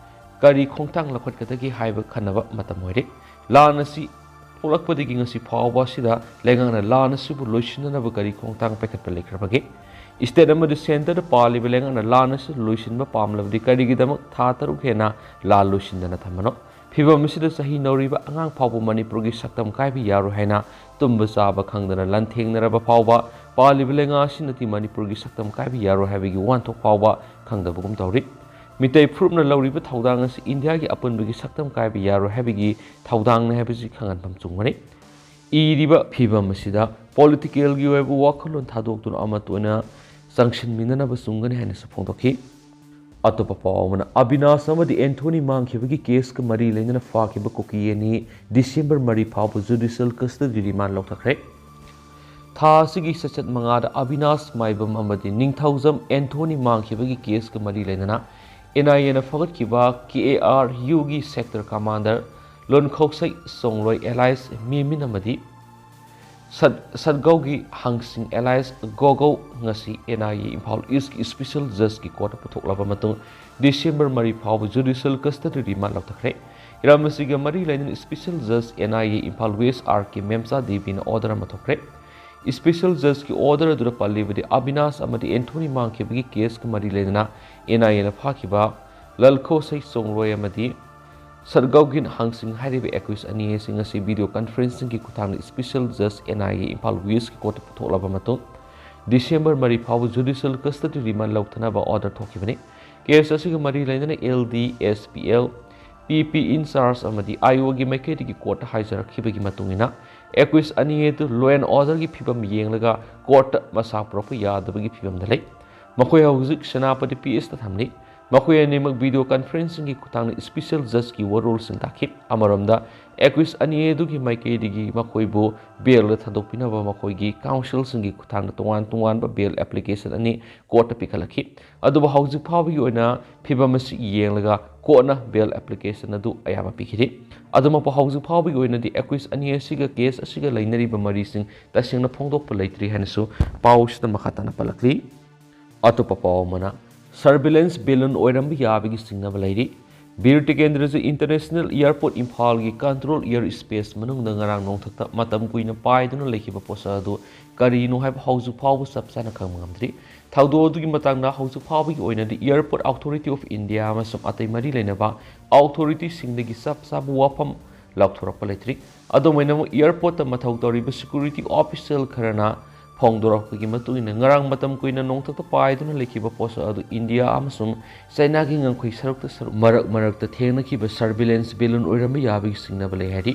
ꯀꯔꯤ ꯈꯣꯡꯊꯥꯡ ꯂꯧꯈꯠꯀꯗꯒꯦ ꯍꯥꯏꯕ ꯈꯟꯅꯕ ꯃꯇꯝ ꯑꯣꯏꯔꯦ꯫ ꯂꯥꯟ ꯑꯁꯤ ꯊꯣꯛꯂꯛꯄꯗꯒꯤ ꯉꯁꯤ ꯐꯥꯎꯕ ꯑꯁꯤꯗ ꯂꯩꯉꯥꯛꯅ ꯂꯥꯟ ꯑꯁꯤꯕꯨ ꯂꯣꯏꯁꯤꯟꯅꯅꯕ ꯀꯔꯤ ꯈꯣꯡꯊꯥꯡ ꯄꯥꯏꯈꯠꯄ ꯂꯩꯈ꯭ꯔꯕꯒꯦ? ꯁ꯭ꯇꯦꯠ ꯑꯃꯗꯤ ꯁꯦꯟꯇꯔꯗ ꯄꯥꯜꯂꯤꯕ ꯂꯩꯉꯥꯛꯅ ꯂꯥꯟ ꯑꯁꯤ ꯂꯣꯏꯁꯤꯟꯕ ꯄꯥꯝꯂꯕꯗꯤ ꯀꯔꯤꯒꯤꯗꯃꯛ ꯊꯥ ꯇꯔꯨꯛ ꯍꯦꯟꯅ ꯂꯥꯟ ꯂꯣꯏꯁꯤꯟꯗꯅ ꯊꯝꯕꯅꯣ? ꯐꯤꯚꯝ ꯑꯁꯤꯗ ꯆꯍꯤ ꯅꯧꯔꯤꯕ ꯑꯉꯥꯡ ꯐꯥꯎꯕ ꯃꯅꯤꯄꯨꯔꯒꯤ ꯁꯛꯇꯝ ꯀꯥꯏꯕ ꯌꯥꯔꯣꯏ ꯍꯥꯏꯅ ꯇꯨꯝꯕ ꯆꯥꯕ ꯈꯪꯗꯅ ꯂꯥꯟꯊꯦꯡꯅꯔꯕ ꯐꯥꯎꯕ ꯄꯥꯜꯂꯤꯕ ꯂꯩꯉꯥꯛ ꯑꯁꯤꯅꯗꯤ ꯃꯅꯤꯄꯨꯔꯒꯤ ꯁꯛꯇꯝ ꯀꯥꯏꯕ ꯌꯥꯔꯣꯏ ꯍꯥꯏꯕꯒꯤ ꯋꯥꯍꯟꯊꯣꯛ ꯐꯥꯎꯕ ꯈꯪꯗꯕꯒꯨꯝ ꯇꯧꯔꯤ꯫ ꯃꯤꯇꯩ ꯐꯨꯔꯨꯞꯅ ꯂꯧꯔꯤꯕ ꯊꯧꯗꯥꯡ ꯑꯁꯤ ꯏꯟꯗꯤꯌꯥꯒꯤ ꯑꯄꯨꯟꯕꯒꯤ ꯁꯛꯇꯝ ꯀꯥꯏꯕ ꯌꯥꯔꯣꯏ ꯍꯥꯏꯕꯒꯤ ꯊꯧꯗꯥꯡꯅꯤ ꯍꯥꯏꯕꯁꯤ ꯈꯪꯍꯟꯐꯝ ꯆꯨꯝꯒꯅꯤ꯫ ꯏꯔꯤꯕ ꯐꯤꯚꯝ ꯑꯁꯤꯗ ꯄꯣꯂꯤꯇꯤꯀꯦꯜꯒꯤ ꯑꯣꯏꯕ ꯋꯥꯈꯜꯂꯣꯟ ꯊꯥꯗꯣꯛꯇꯨꯅ ꯑꯃꯠꯇ ꯑꯣꯏꯅ ꯆꯪꯁꯤꯟꯃꯤꯟꯅꯅꯕ ꯆꯨꯝꯒꯅꯤ ꯍꯥꯏꯅꯁꯨ ꯐꯣꯡꯗꯣꯛꯈꯤ꯫ ꯑꯇꯣꯞꯄ ꯄꯥꯎ ꯑꯃꯅ, ꯑꯕꯤꯅꯥꯁ ꯑꯃꯗꯤ ꯑꯦꯟꯊꯣꯅꯤ ꯃꯥꯡꯈꯤꯕꯒꯤ ꯀꯦꯁꯀ ꯃꯔꯤ ꯂꯩꯅꯅ ꯐꯥꯈꯤꯕ ꯀꯨꯀꯤ ꯑꯅꯤ ꯗꯤꯁꯦꯝꯕꯔ ꯃꯔꯤ ꯐꯥꯎꯕ ꯖꯨꯗꯤꯁꯤꯌꯦꯜ ꯀꯁꯇꯗꯤ ꯔꯤꯃꯥꯟ ꯂꯧꯊꯈ꯭ꯔꯦ꯫ ꯊꯥ ꯑꯁꯤꯒꯤ ꯆꯩꯆꯠ ꯃꯉꯥꯗ ꯑꯕꯤꯅꯥꯁ ꯃꯥꯏꯕꯝ ꯑꯃꯗꯤ ꯅꯤꯡꯊꯧꯖꯝ ꯑꯦꯟꯊꯣꯅꯤ ꯃꯥꯡꯈꯤꯕꯒꯤ ꯀꯦꯁꯀ ꯃꯔꯤ ꯂꯩꯅꯅ ꯑꯦꯟ ꯑꯥꯏ ꯑꯦꯅ ꯐꯒꯠꯈꯤꯕ ꯀꯦ ꯑꯦ ꯑꯥꯔ ꯌꯨꯒꯤ ꯁꯦꯛꯇꯔ ꯀꯃꯥꯟꯗꯔ ꯂꯣꯟꯈꯧꯁꯩ ꯆꯣꯡꯂꯣꯏ ꯑꯦꯂꯥꯏꯁ ꯃꯦꯃꯤꯟ ꯑꯃꯗꯤ ꯁꯠ-, ꯁꯠꯒꯧꯒꯤ ꯍꯪꯁꯤꯡ ꯑꯦꯂꯥꯏꯁ ꯒꯣꯒꯧ ꯉꯁꯤ ꯑꯦꯟ ꯑꯥꯏ ꯑꯦ ꯏꯝꯐꯥꯜ ꯏꯁꯀꯤ ꯏꯁꯄꯤꯁꯦꯜ ꯖꯁꯀꯤ ꯀꯣꯔꯠꯇ ꯄꯨꯊꯣꯛꯂꯕ ꯃꯇꯨꯡ ꯗꯤꯁꯦꯝꯕꯔ ꯃꯔꯤ ꯐꯥꯎꯕ ꯖꯨꯗꯤꯁꯤꯌꯦꯜ ꯀꯁꯇꯗꯤ ꯔꯤꯃꯥꯟ ꯂꯧꯊꯈ꯭ꯔꯦ꯫ ꯍꯤꯔꯝ ꯑꯁꯤꯒ ꯃꯔꯤ ꯂꯩꯅꯅ ꯏꯁꯄꯤꯁꯦꯜ ꯖꯁ N I A Imphal west R K Memcha ꯗꯦꯕꯤꯅ ꯑꯣꯔꯗꯔ ꯑꯃ ꯊꯣꯛꯈ꯭ꯔꯦ꯫ ꯏꯁꯄꯤꯁꯦꯜ ꯖꯁꯀꯤ ꯑꯣꯔꯗꯔ ꯑꯗꯨꯗ ꯄꯜꯂꯤꯕꯗꯤ ꯑꯕꯤꯅꯥꯁ ꯑꯃꯗꯤ ꯑꯦꯟꯊꯣꯅꯤ ꯃꯥꯡꯈꯤꯕꯒꯤ ꯀꯦꯁꯀ ꯃꯔꯤ ꯂꯩꯅꯅ ꯑꯦꯟ ꯑꯥꯏ ꯑꯦꯅ ꯐꯥꯈꯤꯕ ꯂꯜꯈꯣꯁꯩ ꯆꯣꯡꯂꯣꯏ ꯑꯃꯗꯤ ꯁꯠꯒꯧꯒꯤꯟ ꯍꯪꯁꯤꯡ ꯍꯥꯏꯔꯤꯕ ꯑꯦꯀ꯭ꯌꯨꯁ ꯑꯅꯤ ꯑꯁꯤ ꯉꯁꯤ ꯚꯤꯗꯤꯑꯣ ꯀꯟꯐꯔꯦꯟꯁꯤꯡꯒꯤ ꯈꯨꯠꯊꯥꯡꯗ ꯏꯁꯄꯤꯁꯦꯜ ꯖꯁ ꯑꯦꯟ ꯑꯥꯏ ꯑꯦ ꯏꯝꯐꯥꯜ ꯋꯦꯁꯀꯤ ꯀꯣꯔꯠꯇ ꯄꯨꯊꯣꯛꯂꯕ ꯃꯇꯨꯡ ꯗꯤꯁꯦꯝꯕꯔ ꯃꯔꯤ ꯐꯥꯎꯕ ꯖꯨꯗꯤꯁꯤꯌꯦꯜ ꯀꯁꯇꯗꯤ ꯔꯤꯃꯥꯟ ꯂꯧꯊꯅꯕ ꯑꯣꯔꯗꯔ ꯊꯣꯛꯈꯤꯕꯅꯤ꯫ ꯀꯦꯁ ꯑꯁꯤꯒ ꯃꯔꯤ ꯂꯩꯅꯅ L D, S P L, P P in charge ꯑꯃꯗꯤ ꯑꯥꯏ ꯑꯣꯒꯤ ꯃꯥꯏꯀꯩꯗꯒꯤ ꯀꯣꯔꯠꯇ ꯍꯥꯏꯖꯔꯛꯈꯤꯕꯒꯤ ꯃꯇꯨꯡ ꯏꯟꯅ ꯑꯦꯀ꯭ꯌꯨꯁ ꯑꯅꯤ ꯑꯗꯨ ꯂꯣ ꯑꯦꯟ ꯑꯣꯔꯗꯔꯒꯤ ꯐꯤꯕꯝ ꯌꯦꯡꯂꯒ ꯀꯣꯔꯠꯇ ꯃꯁꯥ ꯄꯨꯔꯛꯄ ꯌꯥꯗꯕꯒꯤ ꯐꯤꯕꯝꯗ ꯂꯩ꯫ ꯃꯈꯣꯏ ꯍꯧꯖꯤꯛ ꯁꯦꯅꯥꯄꯇꯤ ꯄꯤ ꯑꯦꯁꯇ ꯊꯝꯂꯤ꯫ ꯃꯈꯣꯏ ꯑꯅꯤꯃꯛ ꯚꯤꯗꯤꯑꯣ ꯀꯟꯐꯔꯦꯟꯁꯤꯡꯒꯤ ꯈꯨꯠꯊꯥꯡꯗ ꯏꯁꯄꯤꯁꯦꯜ ꯖꯁꯀꯤ ꯋꯥꯔꯣꯜꯁꯤꯡ ꯇꯥꯈꯤ꯫ ꯑꯃꯔꯣꯝꯗ ꯑꯦꯀ꯭ꯌꯨꯁ ꯑꯅꯤ ꯑꯗꯨꯒꯤ ꯃꯥꯏꯀꯩꯗꯒꯤ ꯃꯈꯣꯏꯕꯨ ꯕꯦꯜꯗ ꯊꯥꯗꯣꯛꯄꯤꯅꯕ ꯃꯈꯣꯏꯒꯤ ꯀꯥꯎꯟꯁꯤꯜꯁꯤꯡꯒꯤ ꯈꯨꯠꯊꯥꯡꯗ ꯇꯣꯉꯥꯟ ꯇꯣꯉꯥꯟꯕ ꯕꯦꯜ ꯑꯦꯄ꯭ꯂꯤꯀꯦꯁꯟ ꯑꯅꯤ ꯀꯣꯔꯠꯇ ꯄꯤꯈꯠꯂꯛꯈꯤ꯫ ꯑꯗꯨꯕꯨ ꯍꯧꯖꯤꯛ ꯐꯥꯎꯕꯒꯤ ꯑꯣꯏꯅ ꯐꯤꯕꯝ ꯑꯁꯤ ꯌꯦꯡꯂꯒ ꯀꯣꯔꯠꯅ ꯕꯦꯜ ꯑꯦꯄ꯭ꯂꯤꯀꯦꯁꯟ ꯑꯗꯨ ꯑꯌꯥꯕ ꯄꯤꯈꯤꯗꯦ꯫ ꯑꯗꯨꯃꯛꯄꯨ ꯍꯧꯖꯤꯛ ꯐꯥꯎꯕꯒꯤ ꯑꯣꯏꯅꯗꯤ ꯑꯦꯀ꯭ꯌꯨꯁ ꯑꯅꯤ ꯑꯁꯤꯒ ꯀꯦꯁ ꯑꯁꯤꯒ ꯂꯩꯅꯔꯤꯕ ꯃꯔꯤꯁꯤꯡ ꯇꯁꯦꯡꯅ ꯐꯣꯡꯗꯣꯛꯄ ꯂꯩꯇ꯭ꯔꯤ ꯍꯥꯏꯅꯁꯨ ꯄꯥꯎ ꯑꯁꯤꯗ ꯃꯈꯥ ꯇꯥꯅ ꯄꯜꯂꯛꯂꯤ꯫ ꯑꯇꯣꯞꯄ ꯄꯥꯎ ꯑꯃꯅ, ꯁꯔꯚꯤꯂꯦꯟꯁ ꯕꯦꯂꯨꯟ ꯑꯣꯏꯔꯝꯕ ꯌꯥꯕꯒꯤ ꯆꯤꯡꯅꯕ ꯂꯩꯔꯤ꯫ ꯕꯤꯔ ꯇꯤꯀꯦꯟꯗ꯭ꯔꯖꯤ ꯏꯟꯇꯔꯅꯦꯁꯅꯦꯜ ꯑꯦꯌꯔꯄꯣꯔꯠ ꯏꯝꯐꯥꯜꯒꯤ ꯀꯟꯇ꯭ꯔꯣꯜ ꯑꯦꯌꯔ ꯁ꯭ꯄꯦꯁ ꯃꯅꯨꯡꯗ ꯉꯔꯥꯡ ꯅꯣꯡꯊꯛꯇ ꯃꯇꯝ ꯀꯨꯏꯅ ꯄꯥꯏꯗꯨꯅ ꯂꯩꯈꯤꯕ ꯄꯣꯠꯁꯛ ꯑꯗꯨ ꯀꯔꯤꯅꯣ ꯍꯥꯏꯕ ꯍꯧꯖꯤꯛ ꯐꯥꯎꯕ ꯆꯞ ꯆꯥꯅ ꯈꯪꯕ ꯉꯝꯗ꯭ꯔꯤ꯫ ꯊꯧꯗꯣꯛ ꯑꯗꯨꯒꯤ ꯃꯇꯥꯡꯗ ꯍꯧꯖꯤꯛ ꯐꯥꯎꯕꯒꯤ ꯑꯣꯏꯅꯗꯤ ꯑꯦꯌꯔꯄꯣꯔꯠ ꯑꯣꯊꯣꯔꯤꯇꯤ ꯑꯣꯐ ꯏꯟꯗꯤꯌꯥ ꯑꯃꯁꯨꯡ ꯑꯇꯩ ꯃꯔꯤ ꯂꯩꯅꯕ ꯑꯣꯊꯣꯔꯤꯇꯤꯁꯤꯡꯗꯒꯤ ꯆꯞ ꯆꯥꯕ ꯋꯥꯐꯝ ꯂꯥꯎꯊꯣꯔꯛꯄ ꯂꯩꯇ꯭ꯔꯤ꯫ ꯑꯗꯨꯝ ꯑꯣꯏꯅꯃꯛ, ꯑꯦꯌꯔꯄꯣꯔꯠꯇ ꯃꯊꯧ ꯇꯧꯔꯤꯕ ꯁꯦꯀ꯭ꯌꯨꯔꯤꯇꯤ ꯑꯣꯐꯤꯁꯤꯌꯦꯜ ꯈꯔꯅ ꯐꯣꯡꯗꯣꯔꯛꯄꯒꯤ ꯃꯇꯨꯡ ꯏꯟꯅ, ꯉꯔꯥꯡ ꯃꯇꯝ ꯀꯨꯏꯅ ꯅꯣꯡꯊꯛꯇ ꯄꯥꯏꯗꯨꯅ ꯂꯩꯈꯤꯕ ꯄꯣꯠꯁꯛ ꯑꯗꯨ ꯏꯟꯗꯤꯌꯥ ꯑꯃꯁꯨꯡ ꯆꯥꯏꯅꯥꯒꯤ ꯉꯝꯈꯩ ꯁꯔꯨꯛꯇ ꯁꯔꯨꯛ ꯃꯔꯛ ꯃꯔꯛꯇ ꯊꯦꯡꯅꯈꯤꯕ ꯁꯔꯚꯤꯂꯦꯟꯁ ꯕꯦꯂꯨꯟ ꯑꯣꯏꯔꯝꯕ ꯌꯥꯕꯒꯤ ꯆꯤꯡꯅꯕ ꯂꯩ ꯍꯥꯏꯔꯤ꯫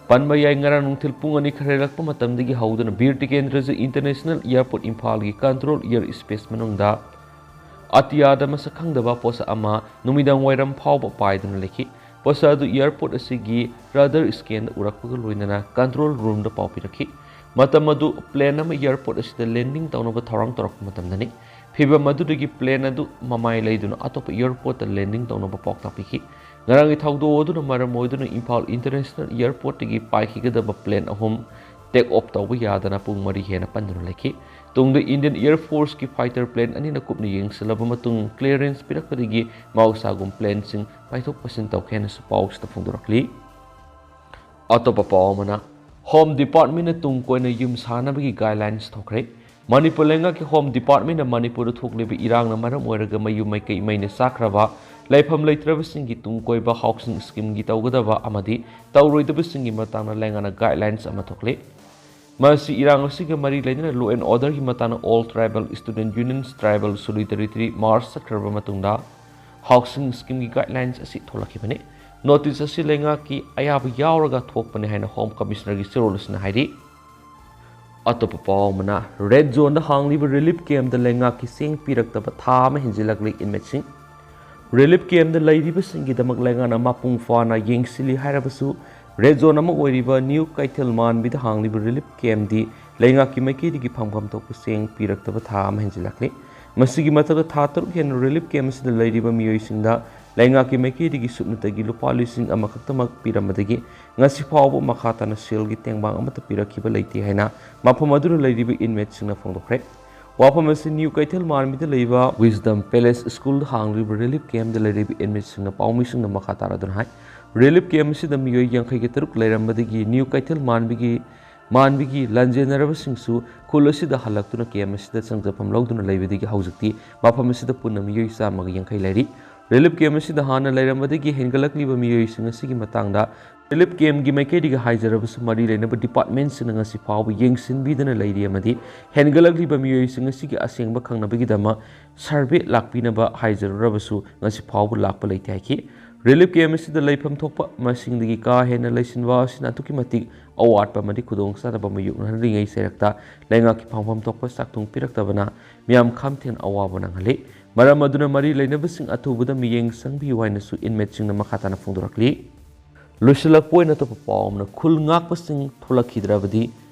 ꯄꯟꯕ ꯌꯥꯏ, ꯉꯔꯥꯡ ꯅꯨꯡꯊꯤꯜ ꯄꯨꯡ ꯑꯅꯤ ꯈꯔ ꯍꯦꯜꯂꯛꯄ ꯃꯇꯝꯗꯒꯤ ꯍꯧꯗꯨꯅ ꯕꯤꯔ ꯇꯤꯀꯦꯟꯗ꯭ꯔꯖꯤ ꯏꯟꯇꯔꯅꯦꯁꯅꯦꯜ ꯑꯦꯌꯔꯄꯣꯔꯠ ꯏꯝꯐꯥꯜꯒꯤ ꯀꯟꯇ꯭ꯔꯣꯜ ꯑꯦꯌꯔ ꯁ꯭ꯄꯦꯁ ꯃꯅꯨꯡꯗ ꯑꯇꯤꯌꯥꯗ ꯃꯁꯛ ꯈꯪꯗꯕ ꯄꯣꯠꯁꯛ ꯑꯃ ꯅꯨꯃꯤꯗꯥꯡ ꯋꯥꯏꯔꯝ ꯐꯥꯎꯕ ꯄꯥꯏꯗꯨꯅ ꯂꯩꯈꯤ꯫ ꯄꯣꯠꯁꯛ ꯑꯗꯨ ꯑꯦꯌꯔꯄꯣꯔꯠ ꯑꯁꯤꯒꯤ ꯔꯥꯗꯥꯔ ꯁ꯭ꯀꯦꯟꯗ ꯎꯔꯛꯄꯒ ꯂꯣꯏꯅꯅ ꯀꯟꯇ꯭ꯔꯣꯜ ꯔꯨꯝꯗ ꯄꯥꯎ ꯄꯤꯔꯛꯈꯤ꯫ ꯃꯇꯝ ꯑꯗꯨ ꯄ꯭ꯂꯦꯟ ꯑꯃ ꯑꯦꯌꯔꯄꯣꯔꯠ ꯑꯁꯤꯗ ꯂꯦꯟꯗꯤꯡ ꯇꯧꯅꯕ ꯊꯧꯔꯥꯡ ꯇꯧꯔꯛꯄ ꯃꯇꯝꯗꯅꯤ꯫ ꯐꯤꯚꯝ ꯑꯗꯨꯗꯒꯤ ꯄ꯭ꯂꯦꯟ ꯑꯗꯨ ꯃꯃꯥꯏ ꯂꯩꯗꯨꯅ ꯑꯇꯣꯞꯄ ꯑꯦꯌꯔꯄꯣꯔꯠꯇ ꯂꯦꯟꯗꯤꯡ ꯇꯧꯅꯕ ꯄꯥꯎꯇꯥꯛ ꯄꯤꯈꯤ꯫ ꯉꯔꯥꯡꯒꯤ ꯊꯧꯗꯣꯛ ꯑꯗꯨꯅ ꯃꯔꯝ ꯑꯣꯏꯗꯨꯅ ꯏꯝꯐꯥꯜ ꯏꯟꯇꯔꯅꯦꯁꯅꯦꯜ ꯑꯦꯌꯔꯄꯣꯔꯠꯇꯒꯤ ꯄꯥꯏꯈꯤꯒꯗꯕ ꯄ꯭ꯂꯦꯟ ꯑꯍꯨꯝ ꯇꯦꯛ ꯑꯣꯐ ꯇꯧꯕ ꯌꯥꯗꯅ ꯄꯨꯡ ꯃꯔꯤ ꯍꯦꯟꯅ ꯄꯟꯗꯨꯅ ꯂꯩꯈꯤ꯫ ꯇꯨꯡꯗ ꯏꯟꯗꯤꯌꯟ ꯑꯦꯌꯔ ꯐꯣꯔꯁꯀꯤ ꯐꯥꯏꯇꯔ ꯄ꯭ꯂꯦꯟ ꯑꯅꯤꯅ ꯀꯨꯞꯅ ꯌꯦꯡꯁꯤꯜꯂꯕ ꯃꯇꯨꯡ, ꯀ꯭ꯂꯤꯌꯔꯦꯟꯁ ꯄꯤꯔꯛꯄꯗꯒꯤ ꯃꯍꯧꯁꯥꯒꯨꯝ ꯄ꯭ꯂꯦꯟꯁꯤꯡ ꯄꯥꯏꯊꯣꯛ ꯄꯥꯏꯁꯤꯟ ꯇꯧꯈꯤ ꯍꯥꯏꯅꯁꯨ ꯄꯥꯎꯁꯤꯗ ꯐꯣꯡꯗꯣꯔꯛꯂꯤ꯫ ꯑꯇꯣꯞꯄ ꯄꯥꯎ ꯑꯃꯅ, ꯍꯣꯝ ꯗꯤꯄꯥꯔꯠꯃꯦꯟꯅ ꯇꯨꯡ ꯀꯣꯏꯅ ꯌꯨꯝ ꯁꯥꯅꯕꯒꯤ ꯒꯥꯏꯗꯂꯥꯏꯟꯁ ꯊꯣꯛꯈ꯭ꯔꯦ꯫ ꯃꯅꯤꯄꯨꯔ ꯂꯩꯉꯥꯛꯀꯤ ꯍꯣꯝ ꯗꯤꯄꯥꯔꯠꯃꯦꯟꯅ ꯃꯅꯤꯄꯨꯔꯗ ꯊꯣꯛꯂꯤꯕ ꯏꯔꯥꯡꯅ ꯃꯔꯝ ꯑꯣꯏꯔꯒ ꯃꯌꯨꯝ ꯃꯩꯀꯩ ꯃꯩꯅ ꯆꯥꯛꯈ꯭ꯔꯕ ꯂꯩꯐꯝ ꯂꯩꯇ꯭ꯔꯕꯁꯤꯡꯒꯤ ꯇꯨꯡ ꯀꯣꯏꯕ ꯍꯥꯎꯁꯤꯡ ꯁ꯭ꯀꯤꯝꯒꯤ ꯇꯧꯒꯗꯕ ꯑꯃꯗꯤ ꯇꯧꯔꯣꯏꯗꯕꯁꯤꯡꯒꯤ ꯃꯇꯥꯡꯗ ꯂꯩꯉꯥꯛꯅ ꯒꯥꯏꯗꯂꯥꯏꯟꯁ ꯑꯃ ꯊꯣꯛꯂꯦ꯫ ꯃꯁꯤ ꯏꯔꯥꯡ ꯑꯁꯤꯒ ꯃꯔꯤ ꯂꯩꯅꯅ law and orderꯒꯤ ꯃꯇꯥꯡꯗ All Tribal Student Unions Tribal Solidarity March ꯆꯠꯈ꯭ꯔꯕ ꯃꯇꯨꯡꯗ ꯍꯥꯎꯁꯤꯡ ꯁ꯭ꯀꯤꯝꯒꯤ ꯒꯥꯏꯗꯂꯥꯏꯟꯁ ꯑꯁꯤ ꯊꯣꯛꯂꯛꯈꯤꯕꯅꯤ꯫ ꯅꯣꯇꯤꯁ ꯑꯁꯤ ꯂꯩꯉꯥꯛꯀꯤ ꯑꯌꯥꯕ ꯌꯥꯎꯔꯒ ꯊꯣꯛꯄꯅꯤ ꯍꯥꯏꯅ ꯍꯣꯝ ꯀꯃꯤꯁꯅꯔꯒꯤ ꯆꯦꯔꯣꯜ ꯑꯁꯤꯅ ꯍꯥꯏꯔꯤ꯫ ꯑꯇꯣꯞꯄ ꯄꯥꯎ ꯑꯃꯅ, ꯔꯦꯗ ꯖꯣꯟꯗ ꯍꯥꯡꯂꯤꯕ ꯔꯤꯂꯤꯐ ꯀꯦꯝꯞꯇ ꯂꯩꯉꯥꯛꯀꯤ ꯆꯦꯡ ꯄꯤꯔꯛꯇꯕ ꯊꯥ ꯑꯃ ꯍꯦꯟꯖꯤꯜꯂꯛꯂꯤ ꯏꯟꯃꯦꯠꯁꯤꯡ꯫ ꯔꯤꯂꯤꯐ ꯀꯦꯝꯞꯇ ꯂꯩꯔꯤꯕꯁꯤꯡꯒꯤꯗꯃꯛ ꯂꯩꯉꯥꯛꯅ ꯃꯄꯨꯡ ꯐꯥꯅ ꯌꯦꯡꯁꯤꯜꯂꯤ ꯍꯥꯏꯔꯕꯁꯨ, Red zone ꯑꯃ ꯑꯣꯏꯔꯤꯕ ꯅ꯭ꯌꯨ ꯀꯩꯊꯦꯜ ꯃꯥꯟꯕꯤꯗ ꯍꯥꯡꯂꯤꯕ ꯔꯤꯂꯤꯐ ꯀꯦꯝꯗꯤ ꯂꯩꯉꯥꯛꯀꯤ ꯃꯥꯏꯀꯩꯗꯒꯤ ꯐꯪꯐꯝ ꯊꯣꯛꯄ ꯆꯦꯡ ꯄꯤꯔꯛꯇꯕ ꯊꯥ ꯑꯃ ꯍꯦꯟꯖꯤꯜꯂꯛꯂꯤ꯫ ꯃꯁꯤꯒꯤ ꯃꯊꯛꯇ ꯊꯥ ꯇꯔꯨꯛ ꯍꯦꯟꯅ ꯔꯤꯂꯤꯐ ꯀꯦꯝ ꯑꯁꯤꯗ ꯂꯩꯔꯤꯕ ꯃꯤꯑꯣꯏꯁꯤꯡꯗ ꯂꯩꯉꯥꯛꯀꯤ ꯃꯥꯏꯀꯩꯗꯒꯤ ꯁꯨꯞꯅꯇꯒꯤ ꯂꯨꯄꯥ ꯂꯤꯁꯤꯡ ꯑꯃꯈꯛꯇꯃꯛ ꯄꯤꯔꯝꯕꯗꯒꯤ ꯉꯁꯤ ꯐꯥꯎꯕ ꯃꯈꯥ ꯇꯥꯅ ꯁꯦꯜꯒꯤ ꯇꯦꯡꯕꯥꯡ ꯑꯃꯠꯇ ꯄꯤꯔꯛꯈꯤꯕ ꯂꯩꯇꯦ ꯍꯥꯏꯅ ꯃꯐꯝ ꯑꯗꯨꯗ ꯂꯩꯔꯤꯕ ꯏꯟꯃꯦꯠꯁꯤꯡꯅ ꯐꯣꯡꯗꯣꯛꯈ꯭ꯔꯦ꯫ ꯋꯥꯐꯝ ꯑꯁꯤ ꯅ꯭ꯌꯨ ꯀꯩꯊꯦꯜ ꯃꯥꯟꯕꯤꯗ ꯂꯩꯕ ꯋꯤꯁꯗꯝ ꯄꯦꯂꯦꯁ ꯁ꯭ꯀꯨꯜꯗ ꯍꯥꯡꯂꯤꯕ ꯔꯤꯂꯤꯐ ꯀꯦꯝꯗ ꯂꯩꯔꯤꯕ ꯏꯟꯃꯦꯠꯁꯤꯡꯅ ꯄꯥꯎꯃꯤꯁꯤꯡꯅ ꯃꯈꯥ ꯇꯥꯔꯗꯨꯅ ꯍꯥꯏ꯫ ꯔꯤꯂꯤꯐ ꯀꯦꯝ ꯑꯁꯤꯗ ꯃꯤꯑꯣꯏ ꯌꯥꯡꯈꯩꯒ ꯇꯔꯨꯛ ꯂꯩꯔꯝꯕꯗꯒꯤ ꯅ꯭ꯌꯨ ꯀꯩꯊꯦꯜ ꯃꯥꯟꯕꯤꯒꯤ ꯃꯥꯟꯕꯤꯒꯤ ꯂꯥꯟꯖꯦꯟꯅꯔꯕꯁꯤꯡꯁꯨ ꯈꯨꯜ ꯑꯁꯤꯗ ꯍꯜꯂꯛꯇꯨꯅ ꯀꯦꯝ ꯑꯁꯤꯗ ꯆꯪꯖꯐꯝ ꯂꯧꯗꯨꯅ ꯂꯩꯕꯗꯒꯤ ꯍꯧꯖꯤꯛꯇꯤ ꯃꯐꯝ ꯑꯁꯤꯗ ꯄꯨꯟꯅ ꯃꯤꯑꯣꯏ ꯆꯥꯝꯃꯒ ꯌꯥꯡꯈꯩ ꯂꯩꯔꯤ꯫ ꯔꯤꯂꯤꯐ ꯀꯦꯝ ꯑꯁꯤꯗ ꯍꯥꯟꯅ ꯂꯩꯔꯝꯕꯗꯒꯤ ꯍꯦꯟꯒꯠꯂꯛꯂꯤꯕ ꯃꯤꯑꯣꯏꯁꯤꯡ ꯑꯁꯤꯒꯤ ꯃꯇꯥꯡꯗ ꯔꯤꯂꯤꯐ ꯀꯦꯝꯒꯤ ꯃꯥꯏꯀꯩꯗꯒꯤ ꯍꯥꯏꯖꯔꯕꯁꯨ ꯃꯔꯤ ꯂꯩꯅꯕ ꯗꯤꯄꯥꯔꯠꯃꯦꯟꯁꯤꯡꯅ ꯉꯁꯤ ꯐꯥꯎꯕ ꯌꯦꯡꯁꯤꯟꯕꯤꯗꯅ ꯂꯩꯔꯤ ꯑꯃꯗꯤ ꯍꯦꯟꯒꯠꯂꯛꯂꯤꯕ ꯃꯤꯑꯣꯏꯁꯤꯡ ꯑꯁꯤꯒꯤ ꯑꯁꯦꯡꯕ ꯈꯪꯅꯕꯒꯤꯗꯃꯛ ꯁꯔꯚꯦ ꯂꯥꯛꯄꯤꯅꯕ ꯍꯥꯏꯖꯔꯨꯔꯕꯁꯨ ꯉꯁꯤ ꯐꯥꯎꯕ ꯂꯥꯛꯄ ꯂꯩꯇꯦ ꯍꯥꯏꯈꯤ꯫ ꯔꯤꯂꯤꯐ ꯀꯦꯝ ꯑꯁꯤꯗ ꯂꯩꯐꯝ ꯊꯣꯛꯄ ꯃꯁꯤꯡꯗꯒꯤ ꯀꯥ ꯍꯦꯟꯅ ꯂꯩꯁꯤꯟꯕ ꯑꯁꯤꯅ ꯑꯗꯨꯛꯀꯤ ꯃꯇꯤꯛ ꯑꯋꯥꯠꯄ ꯑꯃꯗꯤ ꯈꯨꯗꯣꯡꯆꯥꯗꯕ ꯃꯥꯌꯣꯛꯅꯍꯜꯂꯤꯉꯩ ꯁꯦꯔꯛꯇ ꯂꯩꯉꯥꯛꯀꯤ ꯐꯪꯐꯝ ꯊꯣꯛꯄ ꯆꯥꯛꯊꯨꯡ ꯄꯤꯔꯛꯇꯕꯅ ꯃꯤꯌꯥꯝ ꯈꯝꯊꯦꯡꯅ ꯑꯋꯥꯕ ꯅꯪꯍꯜꯂꯤ꯫ ꯃꯔꯝ ꯑꯗꯨꯅ ꯃꯔꯤ ꯂꯩꯅꯕꯁꯤꯡ ꯑꯊꯨꯕꯗ ꯃꯤꯠꯌꯦꯡ ꯆꯪꯕꯤꯌꯨ ꯍꯥꯏꯅꯁꯨ ꯏꯟꯃꯦꯠꯁꯤꯡꯅ ꯃꯈꯥ ꯇꯥꯅ ꯐꯣꯡꯗꯣꯔꯛꯂꯤ꯫ ꯂꯣꯏꯁꯤꯜꯂꯛꯄ ꯑꯣꯏꯅ ꯑꯇꯣꯞꯄ ꯄꯥꯎ ꯑꯃꯅ, ꯈꯨꯜ ꯉꯥꯛꯄꯁꯤꯡ ꯊꯣꯛꯂꯛꯈꯤꯗ꯭ꯔꯕꯗꯤ